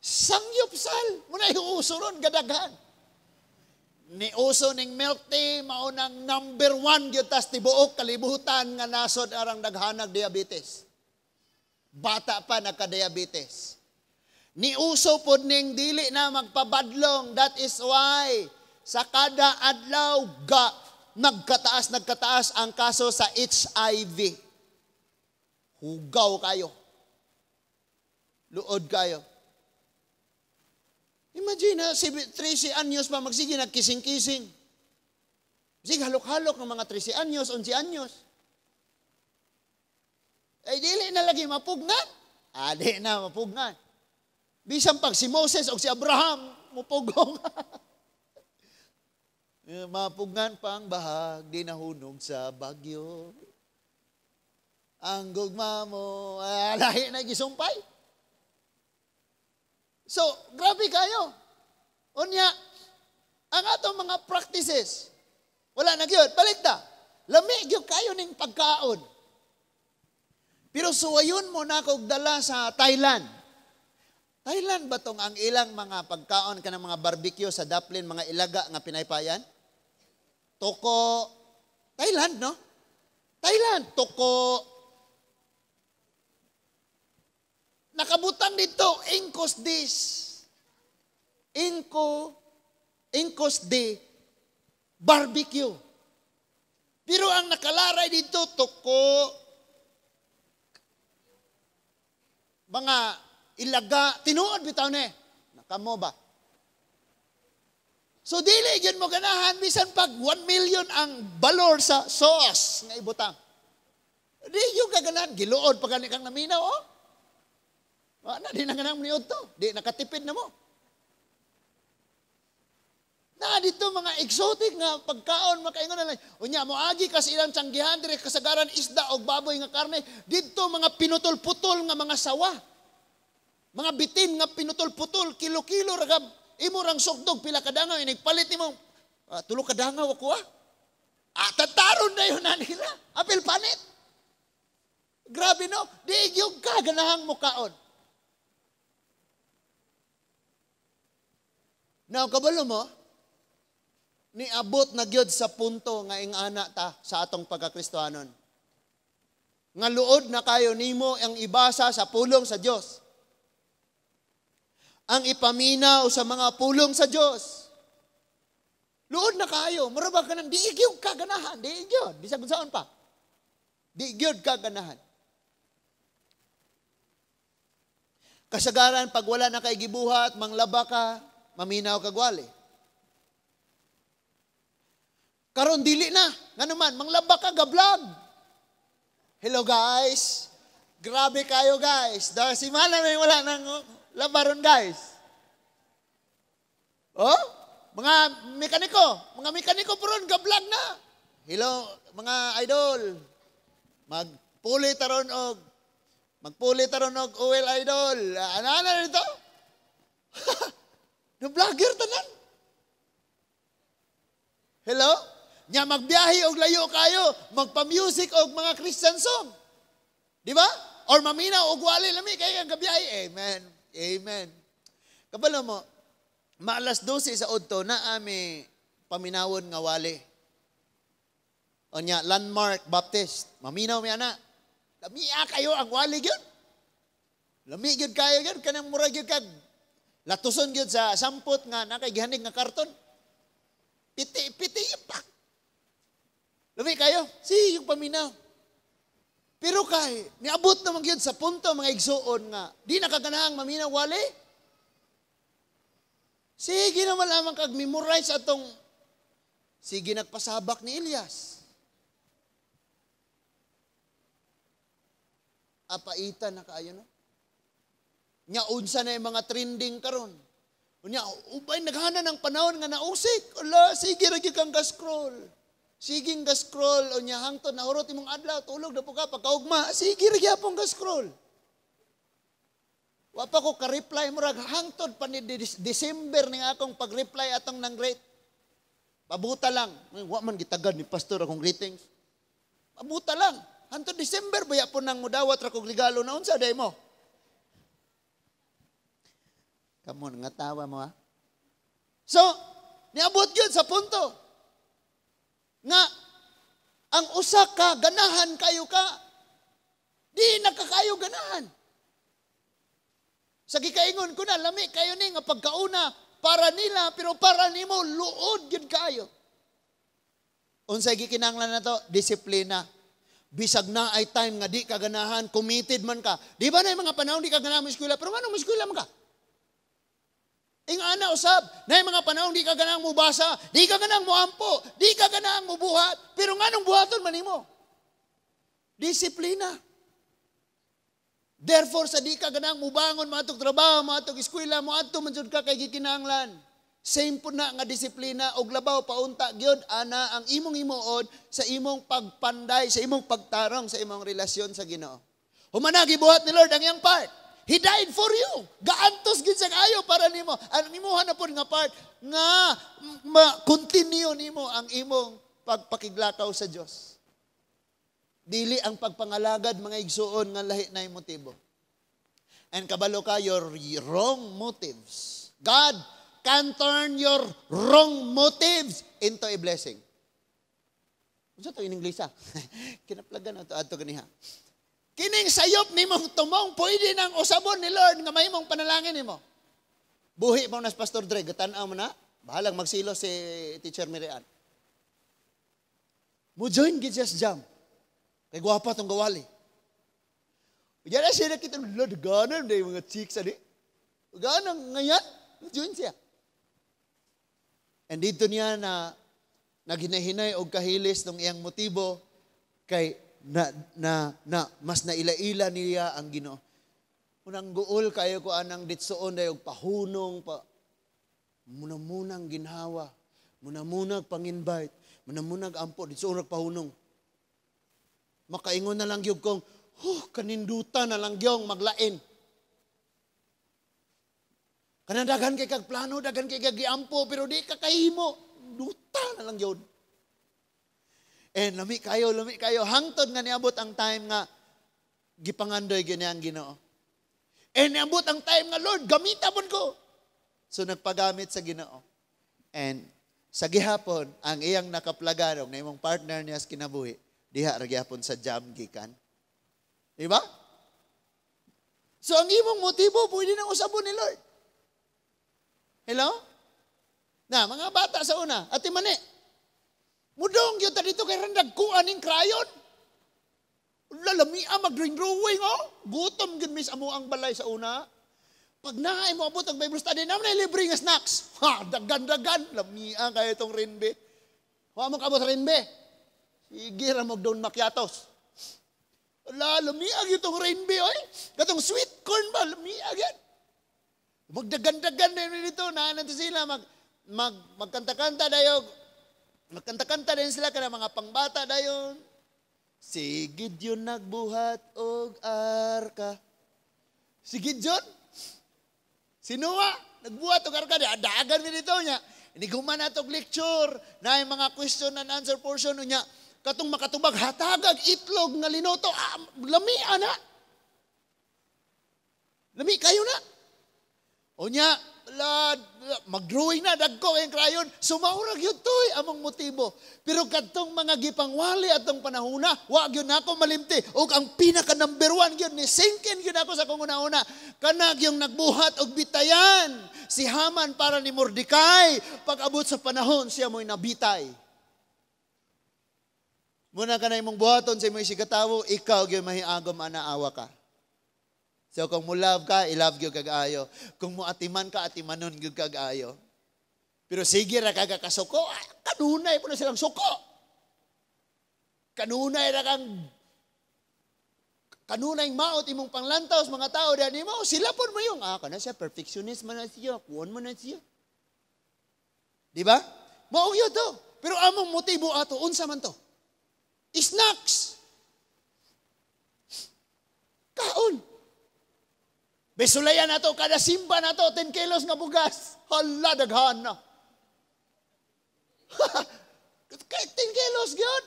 Sangyupsal. Muna iuso ron gadaghan. Niuso ning milk tea, mao nang number 1 gyud tas tibuok kalibutan nga nasod arang daghanag diabetes. Bata pa nagka-diabetes. Niuso pod ning dili na magpabadlong. That is why sa kada adlaw ga nagkataas ang kaso sa HIV. Hugaw kayo. Luod kayo. Imagine ha, si 13 anyos pa magsige nagkising-kising. Sige, halok-halok ng mga 13 anyos, 11 anyos. Ay, dili na lagi mapugnan. Ah, di na mapugnan. Bisan pag si Moses o si Abraham, mupugong. Mapugngan pang bahag, di nahunog sa bagyo. Ang gugma mo, lahi na gisumpay. So, grabe kayo. Unya, ang atong mga practices, wala na gyud, balik ta. Lami gyud kayo ning pagkaon. Pero suwayon mo na kog dala sa Thailand. Thailand ba tong ang ilang mga pagkaon kanang mga barbecue sa Daplin, mga ilaga nga pinaypayan? Toko, Thailand, no? Thailand, toko. Nakabutang dito, Ingkos dis. Ingkos de barbecue. Pero ang nakalaray dito, toko, mga ilaga, tinuod bitaw ni. Nakamo ba? So dili gyud mo ganahan bisan pag 1 million ang balor sa sauce nga ibutang. Di gyud ka ganahan, giluod pa gani kang naminaw, oh. Wala di na ganang niud to, di nakatipid na mo. Na dito mga exotic nga pagkaon makaingon na lang. Unya moagi ka sa ilang tiyanggihan dire kasagaran isda og baboy nga karne, didto mga pinutol-putol nga mga sawa. Mga bitin nga pinutol-putol, kilo-kilo ra ka imo rang sugdog pila ka dangaw inig palit nimo tulo ka dangaw ako ah. Tataron na yun na nila. Apil panit. Grabe no, di gyud ka ganahang mukaon. Now kabalo mo, niabot na gyud sa punto nga ingana ta sa atong pagkakristohanon. Nga luod na kayo nimo ang ibasa sa pulong sa Dios. Ang ipaminaw sa mga pulong sa Dios. Luod na kayo, mura ba ka nang di gyud ka ganahan, di gyud, bisag unsaon pa. Di gyud ka ganahan. Kasagaran pag wala na kay gibuhat, manglaba ka, maminaw ka gwali. Karon dili na. Ngano man, manglaba ka ga-vlog. Hello guys. Grabe kayo guys. Dahil si Mana may wala nang labaron guys. Oh, mga mekaniko puron ga-vlog na. Hello mga idol. Magpuli taron og oil idol. Ano na dito? No vlogger tanan. Hello? Nya magbiyahe og layo kayo, magpa-music og mga Christian song. Di ba? Or maminaw og wali lami kay kang gabiyahe. Amen. Amen. Kabalo mo, maalas 12 sa udto na ami paminawon nga wali. Onya Landmark Baptist, maminaw mi ana. Lamia kayo ang wali gyud. Lami gyud kayo gyud kanang mura gyud kag latuson gyud sa sampot nga nakay gihanig nga karton. Piti-piti pa. Lami kayo, si yung paminaw. Pero kay, niabot naman yun sa punto mga igsuon nga, di nakaganahang maminaw wali. Sige naman lamang kag memorize atong, sige nagpasabak ni Elias. Apaitan na kaayo no? Nya unsa na yung mga trending karon. Unya, ubay naghana ng panahon nga nausik. Ala, sige ra gyud kang ga-scroll. Sige nga scroll, unya hangtod nahurot imong adlaw, tulog na po ka, pagkaugma, sige ra gyapon ga scroll. Wa pa ko ka-reply murag hangtod pa ni December ning akong pag-reply atong nang great. Pabuta lang. Wa man gitagad ni pastor akong greetings. Pabuta lang. Hangtod December baya po nang mudawat ra kog regalo na unsa day mo. Come on, nga tawa mo ha. So, niabot yun sa punto nga ang usa ka ganahan kayo ka, di nakakayo ganahan. Sa gikaingon ko na, lami kayo ni nga pagkauna para nila, pero para nimo luod gyud kayo. Unsay gikinahanglan nato? Disiplina. Bisag na ay time nga di ka ganahan, committed man ka. Di ba na yung mga panahon di ka ganahan mo eskwela, pero nganong mo eskwela man ka? Ingana usab, na yung mga panahon di ka ganang mubasa, di ka ganang muampo, di ka ganang mubuhat, pero nganong buhaton man nimo? Disiplina. Therefore, sa di ka ganang mubangon, maatog trabaho, maatog eskwela, moadto man jud ka kay gikinahanglan. Same po na nga disiplina og labaw paunta gyud ana ang imong himuon sa imong pagpanday, sa imong pagtarong, sa imong relasyon sa Ginoo. Humana gibuhat ni Lord ang iyang part. He died for you. Gaantos gid siya kaayo para nimo. Ang imuha na pud nga part nga ma-continue nimo ang imong pagpakiglakaw sa Dios. Dili ang pagpangalagad, mga igsuon, nga lahi na yung motibo. And kabalo ka, your wrong motives. God can turn your wrong motives into a blessing. Unsa to in English, ah? Kinaplagan na to adto ganiha. Kining sayop nimong tumong pwede nang usabon ni Lord nga mahimong panalangin nimo. Buhi mo na si Pastor Dre, gatan-aw mo na. Bahalang magsilo si Teacher Mirian. Mo join gid siya sa jam. Kay gwapa tong gawali. Diyan na siya nakita, Lord, ganan na yung mga chicks, ani. Ganan, ngayon, join siya. And dito niya na naghinahinay og kahilis ng iyang motibo kay na, na, na mas naila-ila niya ang Ginoo. Unang guol kayo ko anang ditsoon dayo pahunong pa muna-munang ginhawa, muna-munag pang-invite, muna-munag ampo ditsoon pahunong. Makaingon na lang gyud kong, huh, kaninduta na lang gyong maglain. Kanang daghan kay kag plano, daghan kay kag giampo, pero di ka kahimo. Duta na lang gyud. And lami kayo, lami kayo. Hangtod nga niabot ang time nga gipangandoy gyud ang Ginoo. And niabot ang time nga, "Lord, gamita pod ko." So nagpagamit sa Ginoo. And sa gihapon, ang iyang nakaplagan og na imong partner niya sa kinabuhi, diha ra gihapon sa jam gikan. Di ba? So ang imong motibo pwede nang usabon ni Lord. Hello? Na, mga bata sa una, ati mani. Mudong gyud ta dito kay randag kuan ning crayon. Lalami mag drawing oh. Gutom gyud mis amo ang balay sa una. Pag naay mo abot ang Bible study, naman ay libre nga snacks. Ha, dagan-dagan. Lamia kayo itong rinbe. Wa mo kabot rinbe. Sige ra mo doon macchiatos. Wala, lamia itong rinbe, oy. Katong sweet corn ba, lamia yan. Magdagan-dagan na dito, na nanti sila, mag, mag, magkanta-kanta dayo. Magkanta-kanta din sila kana mga pangbata dayon. Si Gideon nagbuhat og arka. Si Gideon? Si Noah, nagbuhat og arka. Dagan mi dito niya. Inighuman na og lecture, na mga question and answer portion niya. Katong makatubag, hatagag itlog nga linuto. Ah, lami ana. Lami kayo na. O nya, la, mag-drawing na, dagko kayong crayon. Sumaurag yun to'y among motibo. Pero kadtong mga gipangwali atong panahuna, wa gyud nako malimti. Og ang pinaka number one gyud ni singkin gyud ako sa kong una-una. Kanag yung nagbuhat og bitayan. Si Haman para ni Mordecai. Pag abot sa panahon, siya mo'y nabitay. Muna ka na imong buhaton sa imong isigkatawo, ikaw gyud mahiagom ana awa ka. So kung mo love ka, i-love gyud kag ayo. Kung mo atiman ka, atimanon gyud kag ayo. Pero sige ra kaga kasuko, ah, kanunay po na silang suko. Kanunay ra kang kanunay maot imong panglantaw sa mga tao diyan nimo, sila pud mo yung ah kana siya perfectionist man na siya, kuon man na siya. Di ba? Mao gyud to. Pero among motibo ato unsa man to? Snacks. Kaon. Besulayan nato kada simba nato 10 kilos nga bugas. Hala, daghan na. Kay 10 kilos gyud.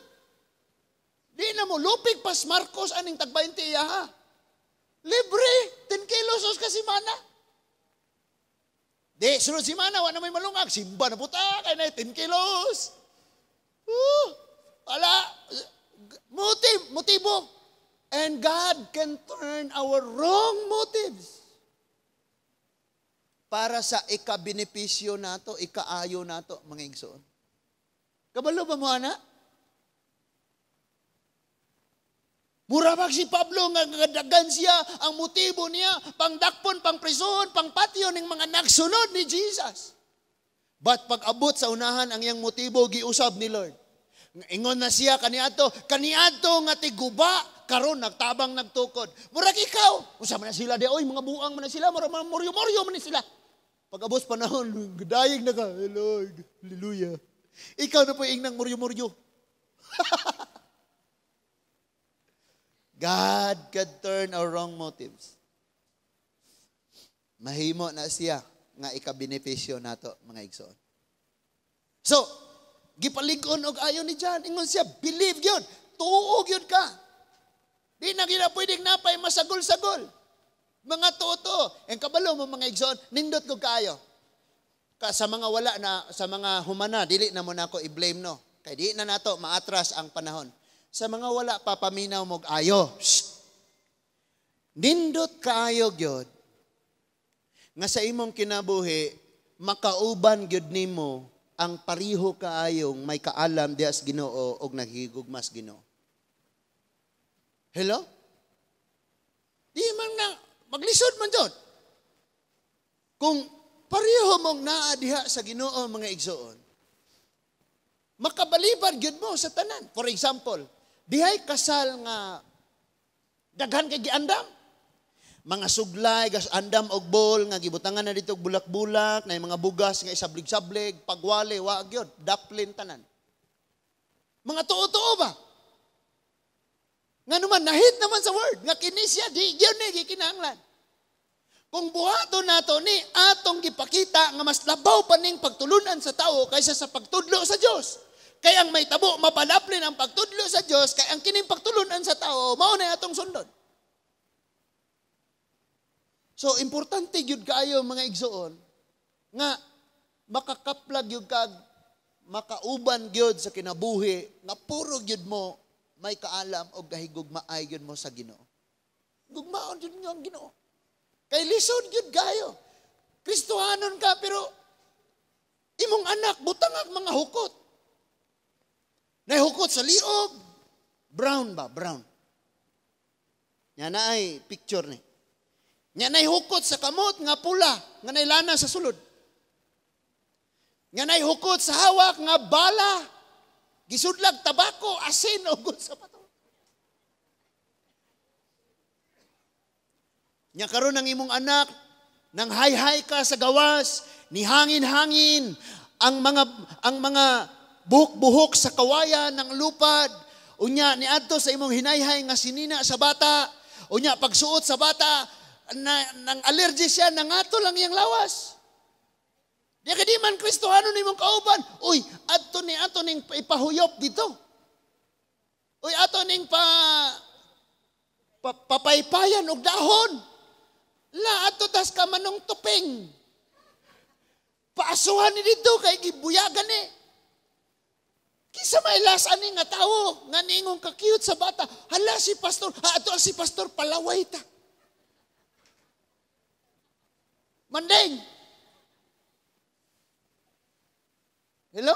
Di na mo lupig pas Marcos aning tag 20 iya ha. Libre 10 kilos ka semana. Di sunod semana wa na may malungag, simba na puta kay na 10 kilos. Ala motive, motibo. And God can turn our wrong motives para sa ikabenepisyo nato, ikaayo nato, mga igsoon. Kabalo ba mo, ana? Mura bag si Pablo nga gadagan siya, ang motibo niya, pangdakpon, pangprisuhon, pangpatyo ng mga nagsunod ni Jesus. But pag abot sa unahan, ang iyang motibo, giusab ni Lord. Ingon na siya kaniadto, kaniadto nga tiguba, karon nagtabang nagtukod. Murag ikaw, unsa man na sila di oy, mga buang man na sila, murag mga muryo-muryo man na sila. Pag abos panahon, dayeg na ka, "Hey, Lord, hallelujah." Ikaw na po ingnang muryo-muryo. God can turn our wrong motives. Mahimo na siya nga ikabenepisyo nato, mga igsoon. So, gipalig-on og ayo ni John. Ingon siya, believe gyud. Tuo gyud ka. Di na gina pwedeng napay masagol-sagol. Mga tuo. Ang kabalo mo, mga igsoon, nindot ko kaayo. Ka sa mga wala na, sa mga humana, dili na mo nako i-blame, no. Kay di na nato maatras ang panahon. Sa mga wala pa, paminaw mo ayo. Shh. Nindot kaayo gyud nga sa imong kinabuhi makauban gyud nimo ang pariho kaayong may kaalam diha sa Ginoo og naghigugma sa Ginoo. Hello? Di man nga maglisod man jud. Kung pareho mong naa diha sa Ginoo, mga igsoon, makabalibad gyud mo sa tanan. For example, dihay kasal nga daghan kay giandam. Mga suglay, gas andam og bowl nga gibutangan na dito og bulak-bulak, na mga bugas nga isablig-sablig, pagwali, wa gyud, daplin tanan. Mga tuo-tuo ba? Nga naman, nahit naman sa word, nga kini siya, di gyud ni gikinahanglan. Kung buhaton nato ni, atong gipakita nga mas labaw pa ning pagtulunan sa tao kaysa sa pagtudlo sa Dios. Kay ang may tabo, mapadaplin ang pagtudlo sa Dios, kay ang kining pagtulunan sa tao, mao na atong sundon. So, importante gyud kaayo, mga igsoon, nga makakaplag gyud kag makauban gyud sa kinabuhi nga puro gyud mo may kaalam og gahigugmaay gyud mo sa Ginoo. Gugmaon gyud nyo ang Ginoo. Kay lisod gyud kayo. Kristohanon ka pero imong anak butang ang mga hukot. Nahukot sa liog. Brown ba? Brown. Nya na ay picture ni. Nya nay hukot sa kamot nga pula nga nailana sa sulod. Nya nay hukot sa hawak nga bala. Gisudlag tabako, asin o sa pato. Nya karon ang imong anak nang hayhay ka sa gawas, ni hangin-hangin ang mga buhok-buhok sa kawayan ng lupad. Unya niadto sa imong hinayhay nga sinina sa bata. Unya pagsuot sa bata na, nang allergy siya, nangato lang iyang lawas. Di ka di man Kristohano nimong kauban. Uy, adto ni ato ning ipahuyop dito. Uy, ato ning papaypayan og dahon. La ato tas ka manong tuping. Paasuhan ni dito kay gibuyagan ni. Kinsa may last ani nga tawo nga niingon ka-cute sa bata. Hala si pastor, ha, ato si pastor palaway ta. Manding. Hello?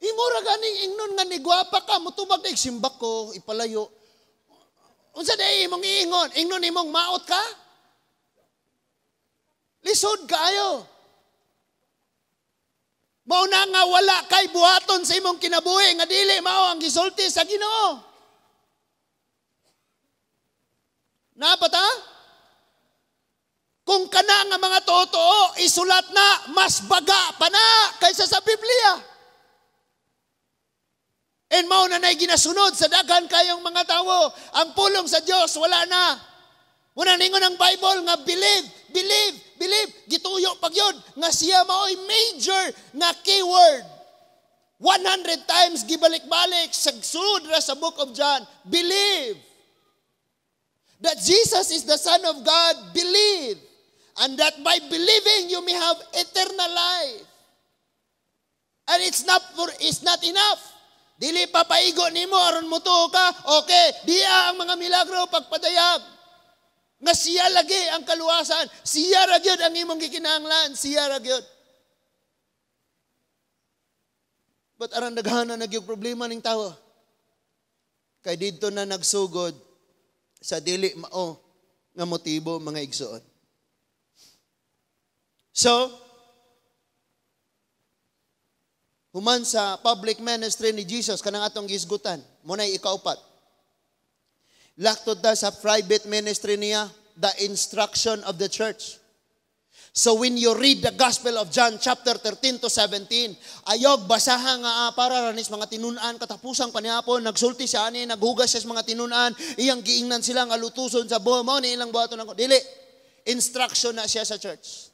Imo ra ganing ingnon nga ni gwapa ka, mutubag na simbak ko, ipalayo. Unsa day imong iingon? Ingnon imong maot ka? Lisod kaayo. Mao na nga wala kay buhaton sa imong kinabuhi nga dili mao ang gisulti sa Ginoo. Napata? Kung kana nga mga totoo isulat na, mas baga pa na kaysa sa Biblia. And mao na na'y ginasunod sa daghan kayong mga tawo. Ang pulong sa Dios wala na. Muna ningon ang Bible nga believe, believe, believe. Gituyo pag yun nga siya mao'y major nga keyword. 100 times gibalik-balik sa sulod ra sa Book of John. Believe that Jesus is the Son of God. Believe. And that by believing you may have eternal life. And it's not enough. Dili pa paigo nimo aron motuo ka. Okay, diya ang mga milagro pagpadayag. Nga siya lagi ang kaluwasan. Siya ra gyud ang imong gikinahanglan. Siya ra gyud. But aran daghana na gyud problema ning tawo. Kay didto na nagsugod sa dili mao nga motibo, mga igsoon. So, human sa public ministry ni Jesus, kanang atong gisgutan, muna'y ikaupat. Laktod ta sa private ministry niya, the instruction of the church. So when you read the Gospel of John chapter 13 to 17, ayog basaha nga para ranis mga tinun-an katapusang panihapon, nagsulti siya ani, naghugas siya sa mga tinun-an, iyang giingnan sila nga lutuson sa buho, mao ni ilang buhaton ako. Dili, instruction na siya sa church.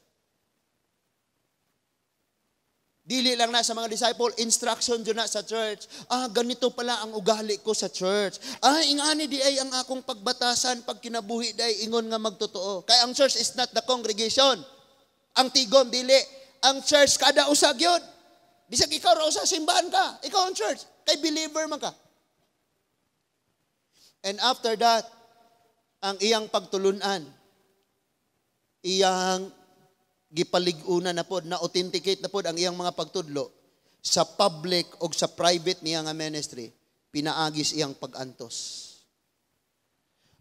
Dili lang na sa mga disciple, instruction jud na sa church. Ah, ganito pala ang ugali ko sa church. Ah, ingani di ay ang akong pagbatasan pag kinabuhi day ingon nga magtotoo. Kay ang church is not the congregation. Ang tigom dili, ang church kada usa gyud. Bisag ikaw ra usa, simbahan ka, ikaw ang church, kay believer man ka. And after that, ang iyang pagtulunan, iyang gipalig-una na pod, na authenticate na pod ang iyang mga pagtudlo sa public o sa private niya nga ministry, pinaagis iyang pag-antos.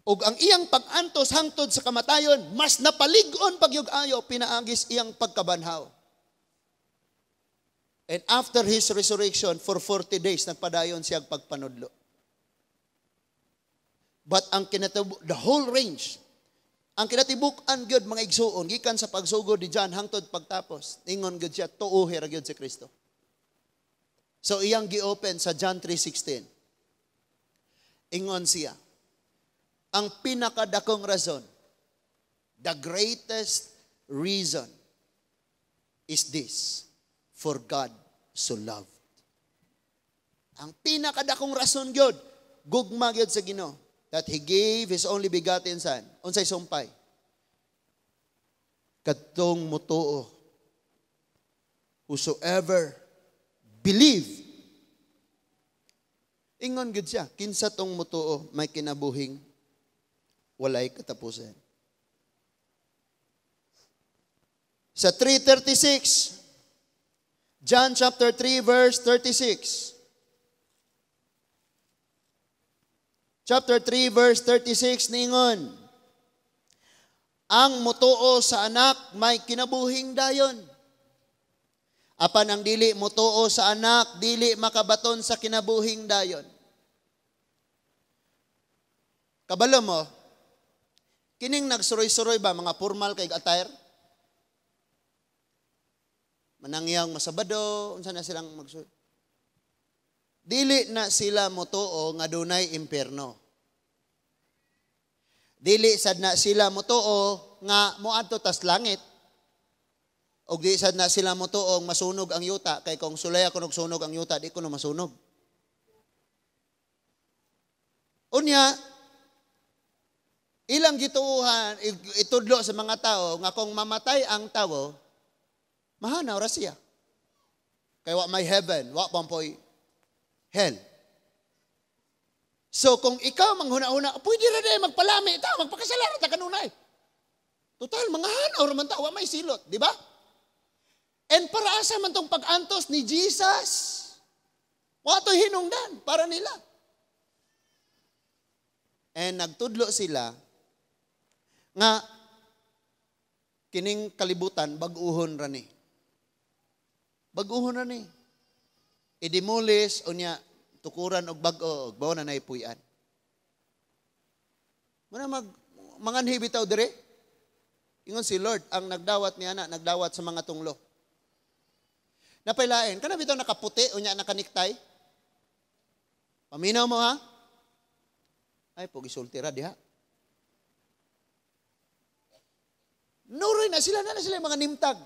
Og ang iyang pag-antos hangtod sa kamatayon, mas napalig-on pagyug-ayo, pinaagis iyang pagkabanhaw. And after his resurrection, for 40 days, nagpadayon siya pagpanudlo. But ang kinatibuk, the whole range, ang kinatibuk-an gyud, mga igsuon, gikan sa pagsugod ni John hangtod pagtapos, ingon gyud siya, tuohi ra gyud si Kristo. So iyang gi-open sa John 3:16. Ingon siya, ang pinakadakong rason, the greatest reason is this, for God so loved. Ang pinakadakong rason gyud, gugma gyud sa Ginoo, that He gave His only begotten Son. Unsay sumpay? Kadtong mutuo, whosoever believe. Ingon gyud siya, kinsa tong mutuo may kinabuhing walay katapusan. Sa 3:36, John chapter 3 verse 36. Chapter 3 verse 36 ningon, ang mutuo sa anak may kinabuhing dayon. Apan ang dili mutuo sa anak, dili makabaton sa kinabuhing dayon. Kabalo mo, kining nagsuroy-suroy ba, mga formal kay attire? Manangyang masabado, unsa na silang magsuroy? Dili na sila mutuo nga dunay impierno. Dili sad na sila mutuo nga moadto tas langit. Og di sad na sila mutuo masunog ang yuta, kay kung sulay ako nagsunog ang yuta, di ko na masunog. Unya, ilang gituuhan, itudlo sa mga tao nga kung mamatay ang tawo, mahanaw ra siya. Kay wa may heaven, wa pampoy hell. So kung ikaw manghuna-huna, pwede ra day magpalami ta, magpakasala ra ta kanunay. Total, mga hanaw ra man ta, wa may silot, di ba? And para asa man tong pag-antos ni Jesus? Wa to'y hinungdan para nila. And nagtudlo sila nga kining kalibutan bag-uhon ra ni. Bag-uhon ra ni. I-demolish unya tukuran og bag-o og bawo na naipuy-an. Muna mag manganhi bitaw dire. Ingon si Lord, ang nagdawat niya na nagdawat sa mga tunglo. Napailain, kana bitaw nakaputi unya nakaniktay? Paminaw mo ha? Ay, pugisulti ra diha. Nuroy na sila yung mga nimtag.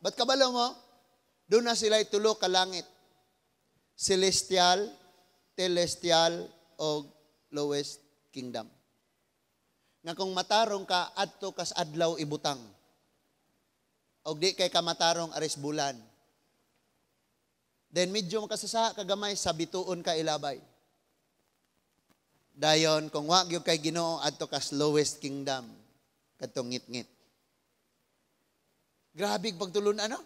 Ba't kabalo mo? Doon na sila tulo ka langit. Celestial, telestial, o lowest kingdom. Nga kung matarong ka, adto kas adlaw ibutang. Og di kay kamatarong aris bulan. Then medyo makasasa kagamay sa bituon ka ilabay. Dayon kung wa gyud kay Ginoo, adto kas lowest kingdom kadtong ngit-ngit. Grabe pagtulun ano?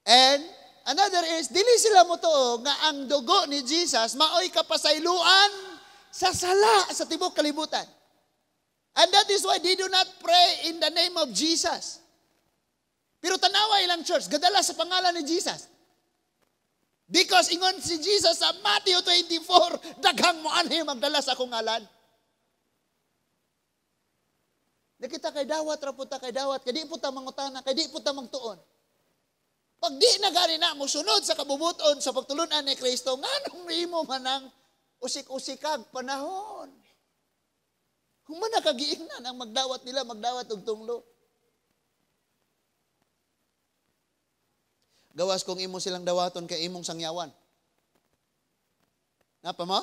And another is dili sila motuo nga ang dugo ni Jesus maoy kapasayloan sa sala sa tibuok kalibutan. And that is why they do not pray in the name of Jesus. Pero tanawa ilang church, gadala sa pangalan ni Jesus. Because ingon si Jesus sa Matthew 24, daghang moanhi magdala sa akong ngalan. Nakita kay dawat ra pud ta, kay dawat, kay di pud ta mangutana, kay di pud ta magtuon. Pag di na gani na mosunod sa kabubuton sa pagtulunan ni Kristo, nganong nimo man ang usik-usikag panahon? Human na kagiingnan ang magdawat nila, magdawat og tunglo. Gawas kung imo silang dawaton kay imong sangyawan. Napa mo?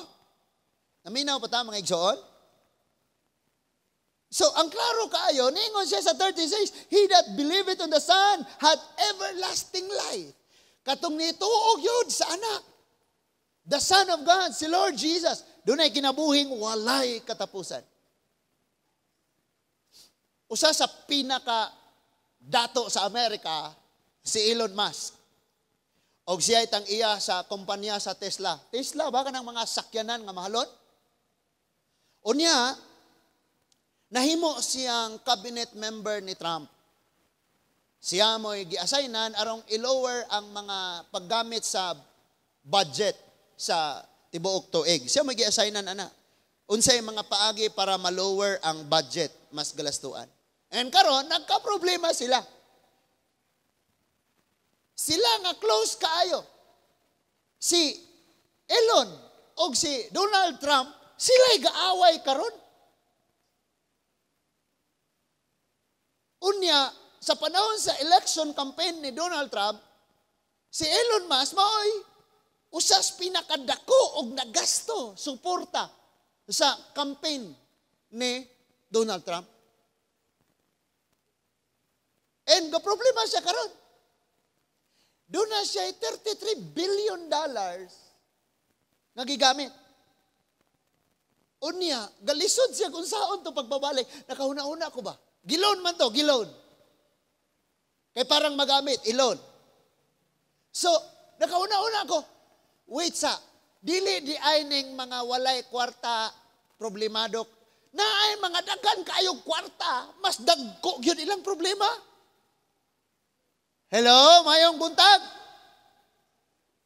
Naminaw pa ta, mga igsoon? So, ang klaro kaayo, ningon siya sa 36, "He that believeth on the Son hath everlasting life." Katong nituog yun sa anak, the Son of God, si Lord Jesus, dunay kinabuhing walay katapusan. Usa sa pinaka dato sa Amerika, si Elon Musk. Og siya itang iya sa kumpanya sa Tesla. Tesla, ba kanang mga sakyanan nga mahalon? Unya, nahimo siyang cabinet member ni Trump. Siya mo'y gi-assignan arong i-lower ang mga paggamit sa budget sa tibuok tuig. Siya mo'y gi-assignan ana. Unsay mga paagi para ma-lower ang budget mas galastuan. And karon nagka-problema sila. Sila nga close kaayo. Si Elon og si Donald Trump, sila'y gaaway karon. Unya, sa panahon sa election campaign ni Donald Trump, si Elon Musk mao'y usas pinakadako og nagasto suporta sa campaign ni Donald Trump. And ga problema siya karon. Doon na siya $33 billion nga gigamit. Unya, galisod siya kung saan to pagbabalik. Nakahuna-una ko ba? Gi-loan man to, gi-loan. Kay parang magamit, i-loan. So, nakahuna-una ko, wait sa, dili di ay ning mga walay kwarta problemado. Na ay mga daghan kaayong kwarta, mas dagko gyud ilang problema. Hello, mayong buntag.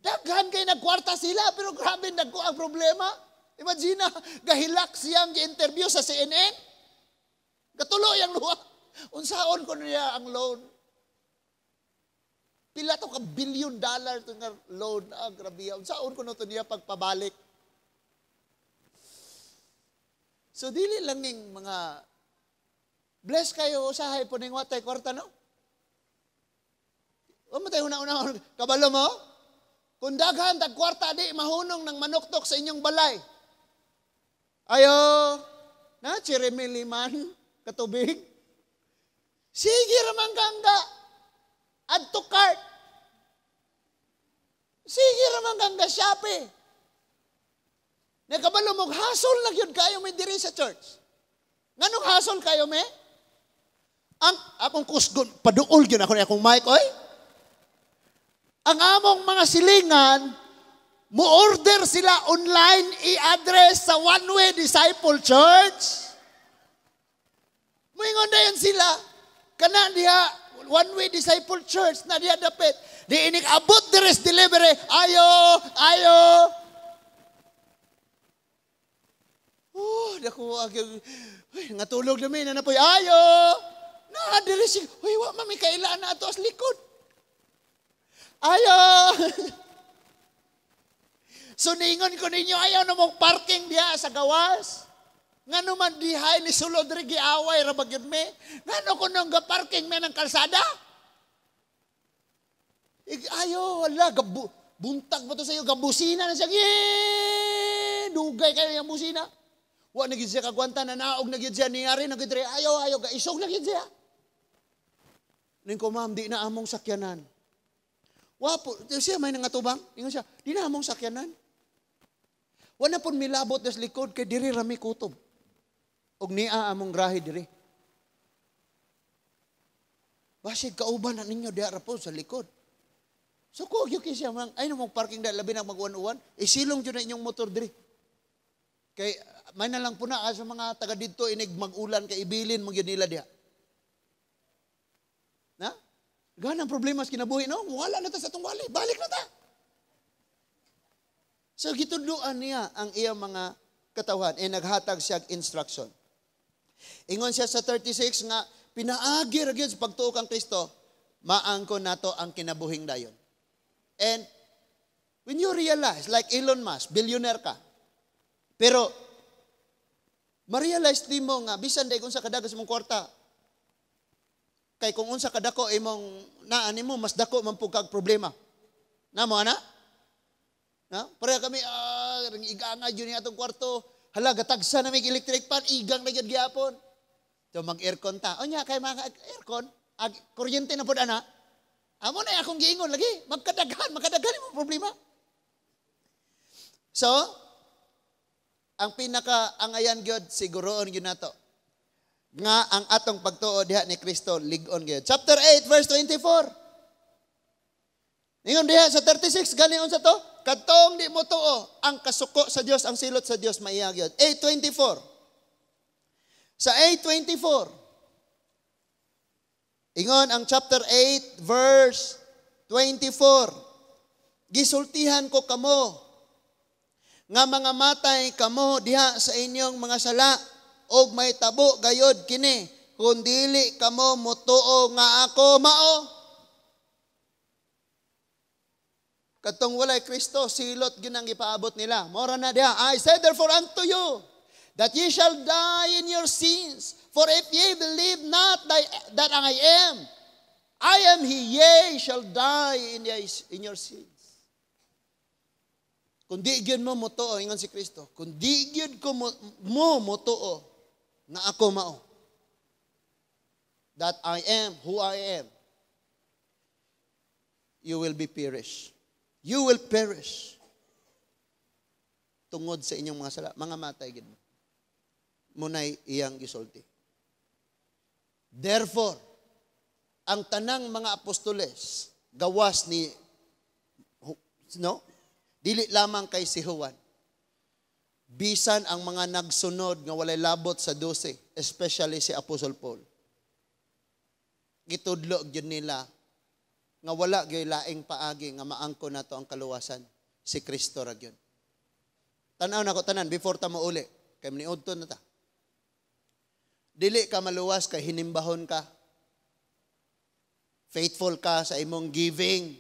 Daghan kay nagkwarta sila, pero grabe dagko ang problema. Imagine, gahilak siyang gi-interview sa CNN. Gatuloy ang luha. Unsaon ko niya ang loan? Pila to ka billion dollar to nga loan. Ah, grabe. Unsaon ko no to niya pagpabalik? So dili lang ning mga bless kayo usahay po ning watay kwarta, no? Wa man tayo una-una. Kabalo mo? Kung daghan tag kwarta, di mahunong ng manuktok sa inyong balay. Ayo, na Jeremy Liman, katubig. Sige ramang gangga. Add to cart. Sige ramang gangga Shopee. Nakabalo mo, hasol na gyud kayo may diri sa church. Nganong hasol kayo me? Ang akong kusgon, paduol gyud ako ni akong mic, oy. Ang among mga silingan, mo-order sila online i-address sa One Way Disciple Church. Muingon na yan sila. Kana diha, One Way Disciple Church, na diha dapit. Di inig abot deres delivery. Ayo, ayo. Oh, dako, ay, natulog na mi, na napoy. Ayo. Na, deres, uy, wa mami kailan na ato as likod. Ayo! So ningon ko ninyo, ayaw na mong parking diha sa gawas. Ngano man dihay ni sulod ri giaway ra ba gyud me? Ngano kuno nga parking me ng kalsada? Ayo, wala, buntag ba to sa iyo? Gabusina na siya. Yee! Dugay kayo yung busina. Wa na gyud siya kagwanta, nanaog na gyud siya, niyari na gyud ri. Ayo, ayo, gaisog na gyud siya. Ning ko, ma'am, di na among sakyanan. Wapo, siya may nangatubang. Ingon siya, di na among sakyanan. Wala pon milabot des likod kay diri rami kutob. Og niya among grahe diri. Basig kauban na ninyo diha ra po sa likod. So ko gyud kay siya mang ay mong parking da labi na mag-uwan-uwan, isilong jud na inyong motor diri. Kay may na lang po na sa mga taga didto inig mag-ulan kay ibilin mo gyud nila diha. Na? Ganang problema sa kinabuhi, no? Wala na ta sa atong wali. Balik na ta. So, gitudloan niya ang iyang mga katawhan. E naghatag siya instruction. Ingon siya sa 36 nga pinaagi ra gyud sa pagtuo kang Kristo, maangkon nato ang kinabuhing dayon. And when you realize, like Elon Musk, billionaire ka, pero ma-realize nimo nga bisan day kung sa kadaga sa imong kwarta, kay kung unsa kadako imong naa nimo, mas dako man pud kag problema. Namo ana? Na? Pareha kami, iganga yun atong kwarto. Hala, gatagsa na may electric fan, igang na gyud gyapon. So mag-aircon ta. Onya, kay mga aircon, ag, kuryente na pud ana. Amo na akong giingon lagi, magkadaghan, magkadaghan imong problema. So, ang pinaka angayan gyud, siguroon gyud nato nga ang atong pagtuo diha ni Kristo lig-on gyud. Chapter 8 verse 24. Ingon diha sa 36 gani, unsa to? Kadtong di mo tuo, ang kasuko sa Dios, ang silot sa Dios maiya gyud. 8:24. Sa 8:24. Ingon ang chapter 8 verse 24. "Gisultihan ko kamo nga mga matay kamo diha sa inyong mga sala, og may tabo gayod kini kung dili kamo motuo nga ako mao." Katong walay Kristo, silot ginang gipaabot nila. Mora na diha, "I said therefore unto you, that ye shall die in your sins. For if ye believe not that I am he, ye shall die in your sins." Kung di gyud mo motuo, ingon si Kristo, kung di gyud ko mo motuo nga ako mao, that I am who I am, you will be perish. You will perish. Tungod sa inyong mga sala, mga matay gid mo. Munay iyang gisulti. Therefore, ang tanang mga apostoles, gawas ni, no? Dili lamang kay si Juan. Bisan ang mga nagsunod nga walay labot sa 12, especially si Apostle Paul. Gitudlo gyud nila nga wala gyud laing paagi nga maangko nato ang kaluwasan, si Kristo ra gyud. Tan-aw nako tanan before ta mouli kay niudto na ta. Dili ka maluwas kay hinimbahon ka. Faithful ka sa imong giving.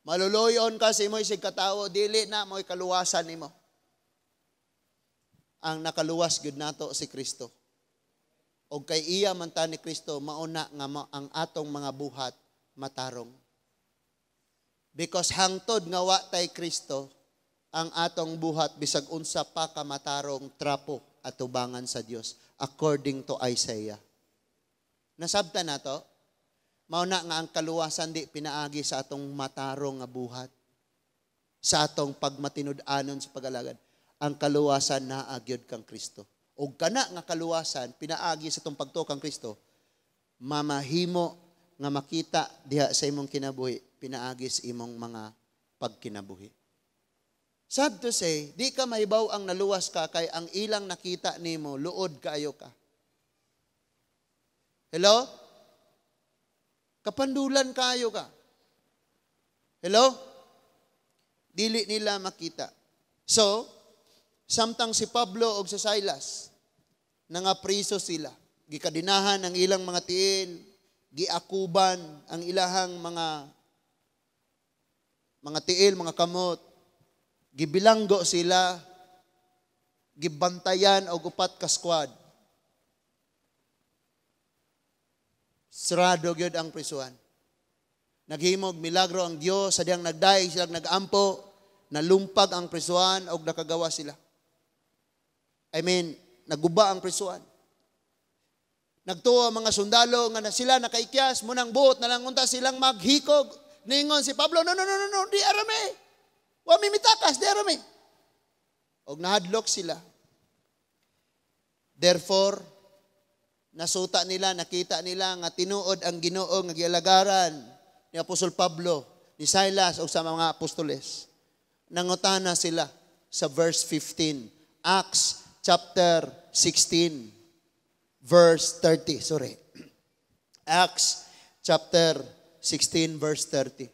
Maluluyon ka sa imong isig katawo, dili na mo'y kaluwasan nimo. Ang nakaluwas gyud nato si Kristo. Og kay iya man ta ni Kristo, mauna nga ang atong mga buhat matarong. Because hangtod nga wa tay Kristo, ang atong buhat bisag unsa pa ka matarong, trapo atubangan sa Dios according to Isaiah. Nasabtan nato? Mauna nga ang kaluwasan di pinaagi sa atong matarong nga buhat, sa atong pagmatinud-anon sa pag-alagad. Ang kaluwasan naa gyud kang Kristo. Og kana nga kaluwasan pinaagi sa atong pagtuo kang Kristo, mamahimo nga makita diha sa imong kinabuhi pinaagi sa imong mga pagkinabuhi. Sad to say, di ka mahibaw ang naluwas ka kay ang ilang nakita nimo luod kaayo ka. Hello? Kapandulan kayo ka. Hello? Dili nila makita. So, samtang si Pablo og si Silas, nangapriso sila, gikadinahan ang ilang mga tiil, giakuban ang ilahang mga tiil, mga kamot, gibilanggo sila, gibantayan og upat ka squad. Sarado gyud ang prisuhan. Naghimog milagro ang Dios sa diyang nagdaig sila, nagampo, nalumpag ang prisuhan og nakagawa sila. I mean, naguba ang prisuhan. Nagtuo ang mga sundalo nga na sila nakaikyas, munang buot na lang unta silang maghikog. Ningon si Pablo, "No, no, no, no, no, di arame. Wa mi mitakas, di arame." Og nahadlok sila. Therefore, nasuta nila, nakita nila nga tinuod ang Ginoo nga gialagaran ni Apostol Pablo, ni Silas o sa mga apostoles. Nangutana sila sa verse 15, Acts chapter 16, verse 30. Sorry. Acts chapter 16, verse 30.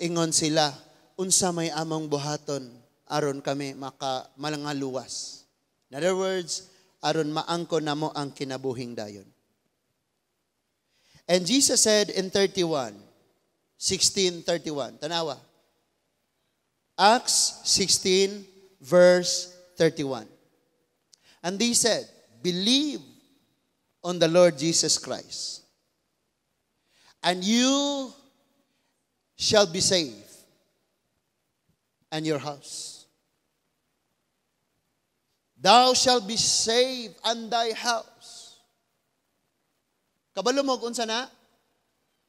Ingon sila, "Unsa may among buhaton aron kami maka malangaluwas?" In other words, aron maangkon namo ang kinabuhing dayon. And Jesus said in 31, 16:31. Tanawa. Acts 16 verse 31. And they said, "Believe on the Lord Jesus Christ, and you shall be saved, and your house." Thou shalt be saved and thy house. Kabalo mo unsa na?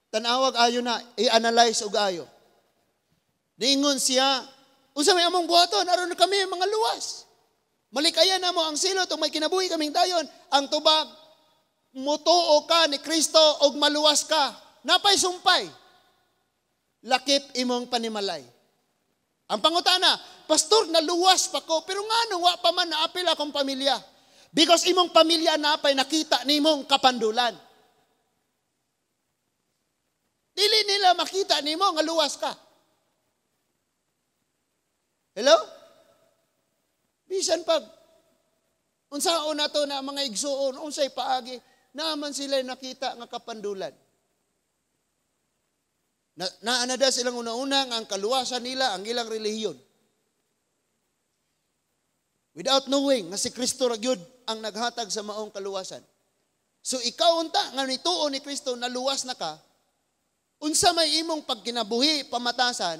Tanawag ayo na, i-analyze og ayo. Niingon siya, "Unsa may among buhaton aron kami mga luwas? Malikayan namo ang silot ug may kinabuhi kaming dayon." Ang tubag, "Mutuo ka ni Kristo og maluwas ka." Napay sumpay. Lakip imong panimalay. Ang pangutana, "Pastor, naluwas pa ko, pero ngano wa pa man naapil akong pamilya?" Because imong pamilya napay nakita nimong kapandulan. Dili nila makita nimo nga luwas ka. Hello? Bisan pag unsaon na to na mga igsuon, unsay paagi, naman sila nakita nga kapandulan. Na, naanada silang una-una nga ang kaluwasan nila ang ilang relihiyon. Without knowing nga si Kristo ra gyud ang naghatag sa maong kaluwasan. So ikaw unta nga nituo ni Kristo, naluwas na ka, unsa may imong pagkinabuhi pamatasan,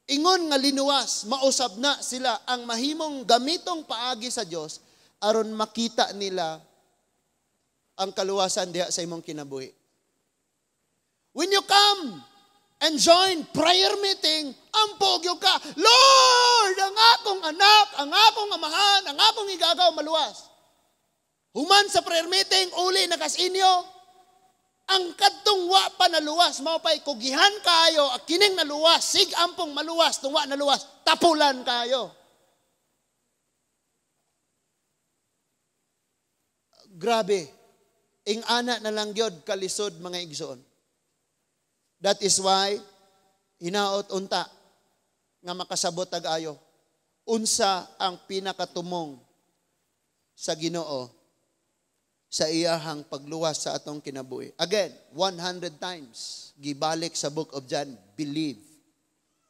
ingon nga linuwas, mausab na sila ang mahimong gamitong paagi sa Dios aron makita nila ang kaluwasan diha sa imong kinabuhi. When you come and join prayer meeting, ampo gyud ka, "Lord, ang akong anak, ang akong amahan, ang akong igagaw maluwas." Human sa prayer meeting, uli na kas inyo, ang kadtong wa pa naluwas, mao pa'y kugihan kayo, kining naluwas, sig ampong maluwas, tung wa naluwas, tapulan kayo. Grabe. Ing-ana na lang gyud kalisod, mga igsoon. That is why hinaot unta nga makasabot tag ayo. Unsa ang pinakatumong sa Ginoo sa iyahang pagluwas sa atong kinabuhi? Again, 100 times gibalik sa Book of John, believe.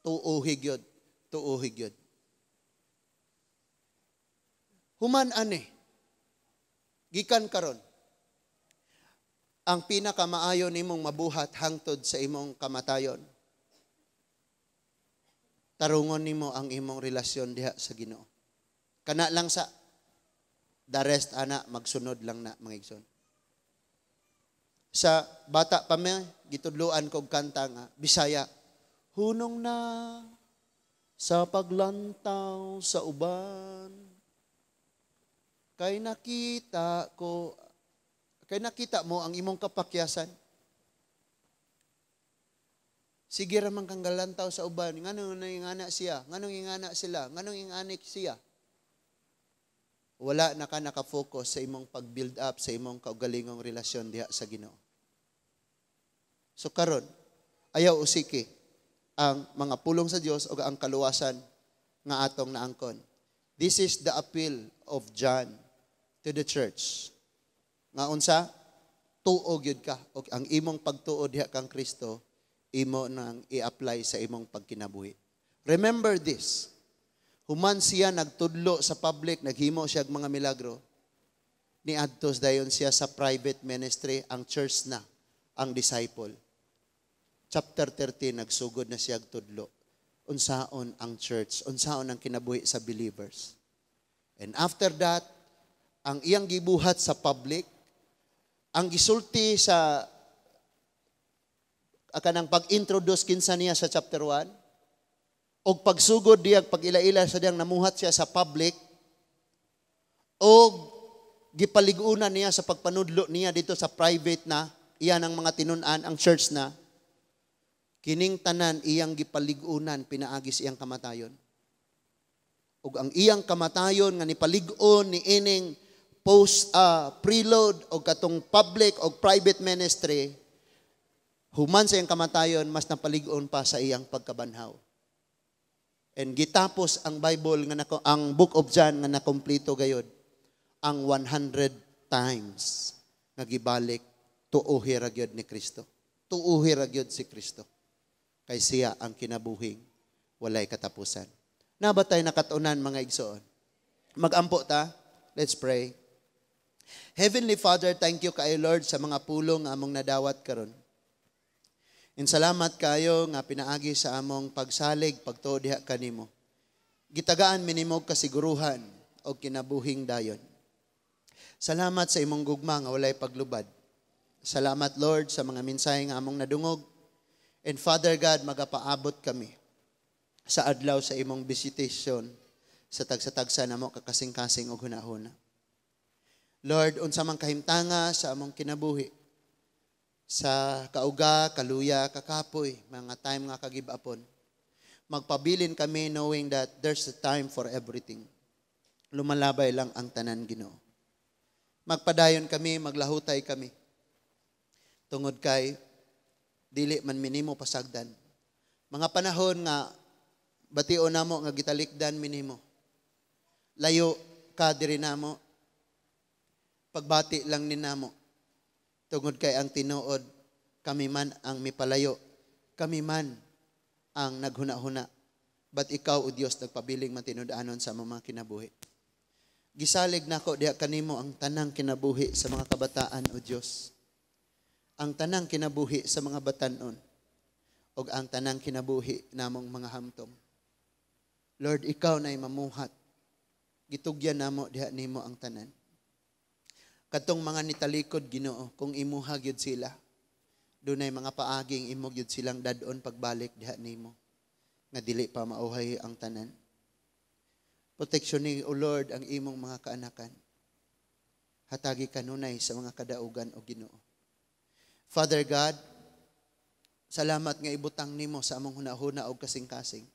Tuohi gyud, tuohi gyud. Human ani gikan karon, ang pinakamaayo nimong mabuhat hangtod sa imong kamatayon, tarungon nimo ang imong relasyon diha sa Ginoo. Kana lang sa the rest ana magsunod lang na, mga igsoon. Sa bata pa mi, gitudloan kog kanta nga Bisaya. Hunong na sa paglantaw sa uban. Kay nakita mo ang imong kapakyasan. Sige ra man kang galantaw sa uban, nganong ingana siya, nganong ingana sila, nganong inganik siya. Wala na ka nakafocus sa imong pag-build up sa imong kaugalingong relasyon diha sa Ginoo. So karon, ayaw usiki ang mga pulong sa Dios o ang kaluwasan nga atong naangkon. This is the appeal of John to the church. Nga unsa? Tuo gyud ka og ang imong pagtuo diha kang Kristo imo nang i-apply sa imong pagkinabuhi. Remember this. Human siya nagtudlo sa public, naghimo siya og mga milagro. Niadtos dayon siya sa private ministry, ang church na, ang disciple. Chapter 13, nagsugod na siya tudlo. Unsaon ang church, unsaon ang kinabuhi sa believers. And after that, ang iyang gibuhat sa public, ang gisulti sa kanang pag-introduce kinsa niya sa chapter 1, og pagsugod diya pag-ila-ila sa diyang namuhat siya sa public, og gipalig-unan niya sa pagpanudlo niya dito sa private na, iyan ang mga tinun-an, ang church na, kining tanan iyang gipalig-unan pinaagi sa iyang kamatayon. Ug ang iyang kamatayon nga nipalig-on ni ining post preload og katong public og private ministry, human sa iyang kamatayon, mas napalig-on pa sa iyang pagkabanhaw. And gitapos ang Bible nga nako, ang Book of John nga nakompleto gayod. Ang 100 times nga gibalik, tuohi ra gyud ni Kristo. Tuohi ra gyud si Kristo. Kay siya ang kinabuhing walay katapusan. Naa ba tay nakat-unan, mga igsoon? Magampo ta. Let's pray. Heavenly Father, thank you kaayo, Lord, sa mga pulong nga among nadawat karon. And salamat kayo nga pinaagi sa among pagsalig, pagtuo diha kanimo. Gitagaan mi nimo kasiguruhan og kinabuhing dayon. Salamat sa imong gugma nga walay paglubad. Salamat, Lord, sa mga mensahe nga among nadungog. And Father God, magapaabot kami sa adlaw sa imong visitation sa tagsa-tagsa namo kakasing-kasing og hunahuna. Lord, unsa man kahimtanga sa among kinabuhi, sa kauga, kaluya, kakapoy, mga time nga kagibapon, magpabilin kami knowing that there's a time for everything. Lumalabay lang ang tanan, Ginoo. Magpadayon kami, maglahutay kami. Tungod kay dili man mi nimo pasagdan. Mga panahon nga batio namo nga gitalikdan mi nimo. Layo ka diri namo. Pagbati lang ni namo. Tungod kay ang tinuod, kami man ang mipalayo. Kami man ang naghuna-huna. But ikaw, O Dios, nagpabiling matinud-anon sa among mga kinabuhi. Gisalig nako diha kanimo ang tanang kinabuhi sa mga kabataan, O Dios. Ang tanang kinabuhi sa mga batanon ug ang tanang kinabuhi namong mga hamtong. Lord, ikaw na'y mamuhat. Gitugyan namo diha nimo ang tanan. Katong mga nitalikod, Ginoo, kung imuha gyud sila, dunay mga paaging imo gyud silang dad-on pagbalik diha nimo nga dili pa mauhay ang tanan. Protection ni, O Lord, ang imong mga kaanakan. Hatagi kanunay sa mga kadaugan, O Ginoo. Father God, salamat nga ibutang nimo sa among hunahuna og kasing-kasing.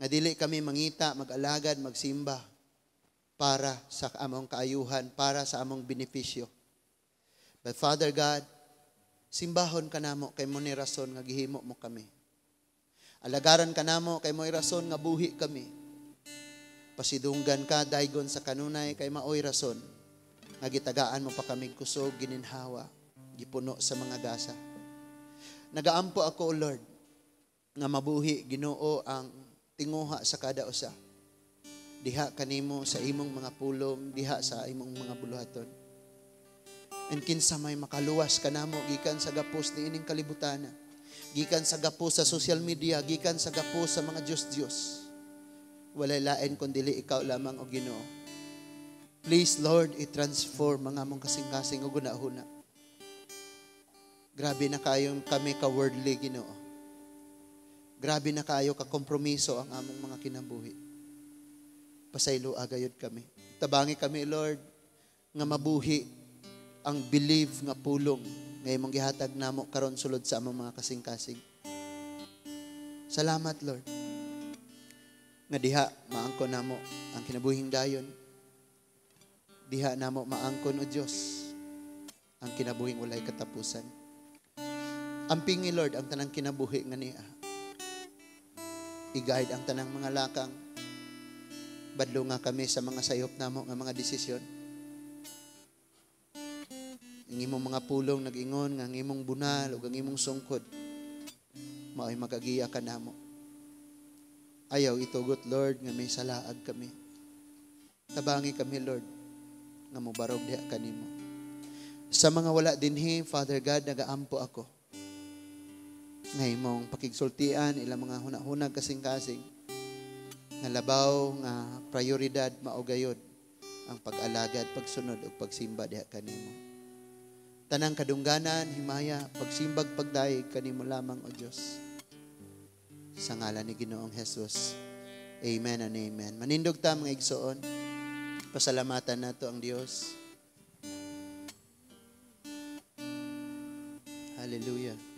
Nga dili kami mangita, mag-alagad, magsimba para sa among kaayuhan, para sa among benepisyo. But Father God, simbahon ka namo kay mao ni rason nga gihimo mo kami. Alagaran ka namo kay mao'y rason nga buhi kami. Pasidunggan ka daygon sa kanunay kay maoy rason nga gitagaan mo pa kami kusog, gininhawa, gipuno sa mga gasa. Nagaampo ako, O Lord, nga mabuhi, Ginoo, ang tinguha sa kada usa diha kanimo sa imong mga pulong, diha sa imong mga buluhaton. And kinsa may makaluwas kanamo gikan sa gapos ni ining kalibutan, gikan sa gapos sa social media, gikan sa gapos sa mga Diyos-Diyos. Walay lain kundi ikaw lamang, O Ginoo. Please, Lord, i-transform mga among kasing-kasing ug hunahuna. Grabe na kayo kami ka-worldly, Ginoo. Grabe na kayo ka-kompromiso ang among mga kinabuhi. Pasaylo gayod kami. Tabangi kami, Lord, nga mabuhi ang believe nga pulong nga imong gihatag namo karon sulod sa among mga kasing-kasing. Salamat, Lord. Nga diha maangkon namo ang kinabuhing dayon. Diha namo maangkon, O Dios, ang kinabuhing walay katapusan. Ampingi, Lord, ang tanang kinabuhi nga niya. I-guide ang tanang mga lakang. Badlo nga kami sa mga sayop namo nga mga desisyon. Ang imong mga pulong nag-ingon nga ang imong bunal ug ang imong sungkod mao'y magagiya kanamo. Ayaw itugot, Lord, nga may salaag kami. Tabangi kami, Lord, nga mobarog diha kanimo. Sa mga wala dinhi, Father God, nagaampo ako nga imong pakigsultian ilang mga hunahunag kasing-kasing nga labaw nga prioridad mao gayod ang pag-alagad, pagsunod ug pagsimba diha kanimo. Tanang kadungganan, himaya, pagsimbag, pagdayeg kanimo lamang, O Dios. Sa ngalan ni Ginoong Jesus. Amen and amen. Manindog ta, mga igsoon. Pasalamatan nato ang Dios. Hallelujah.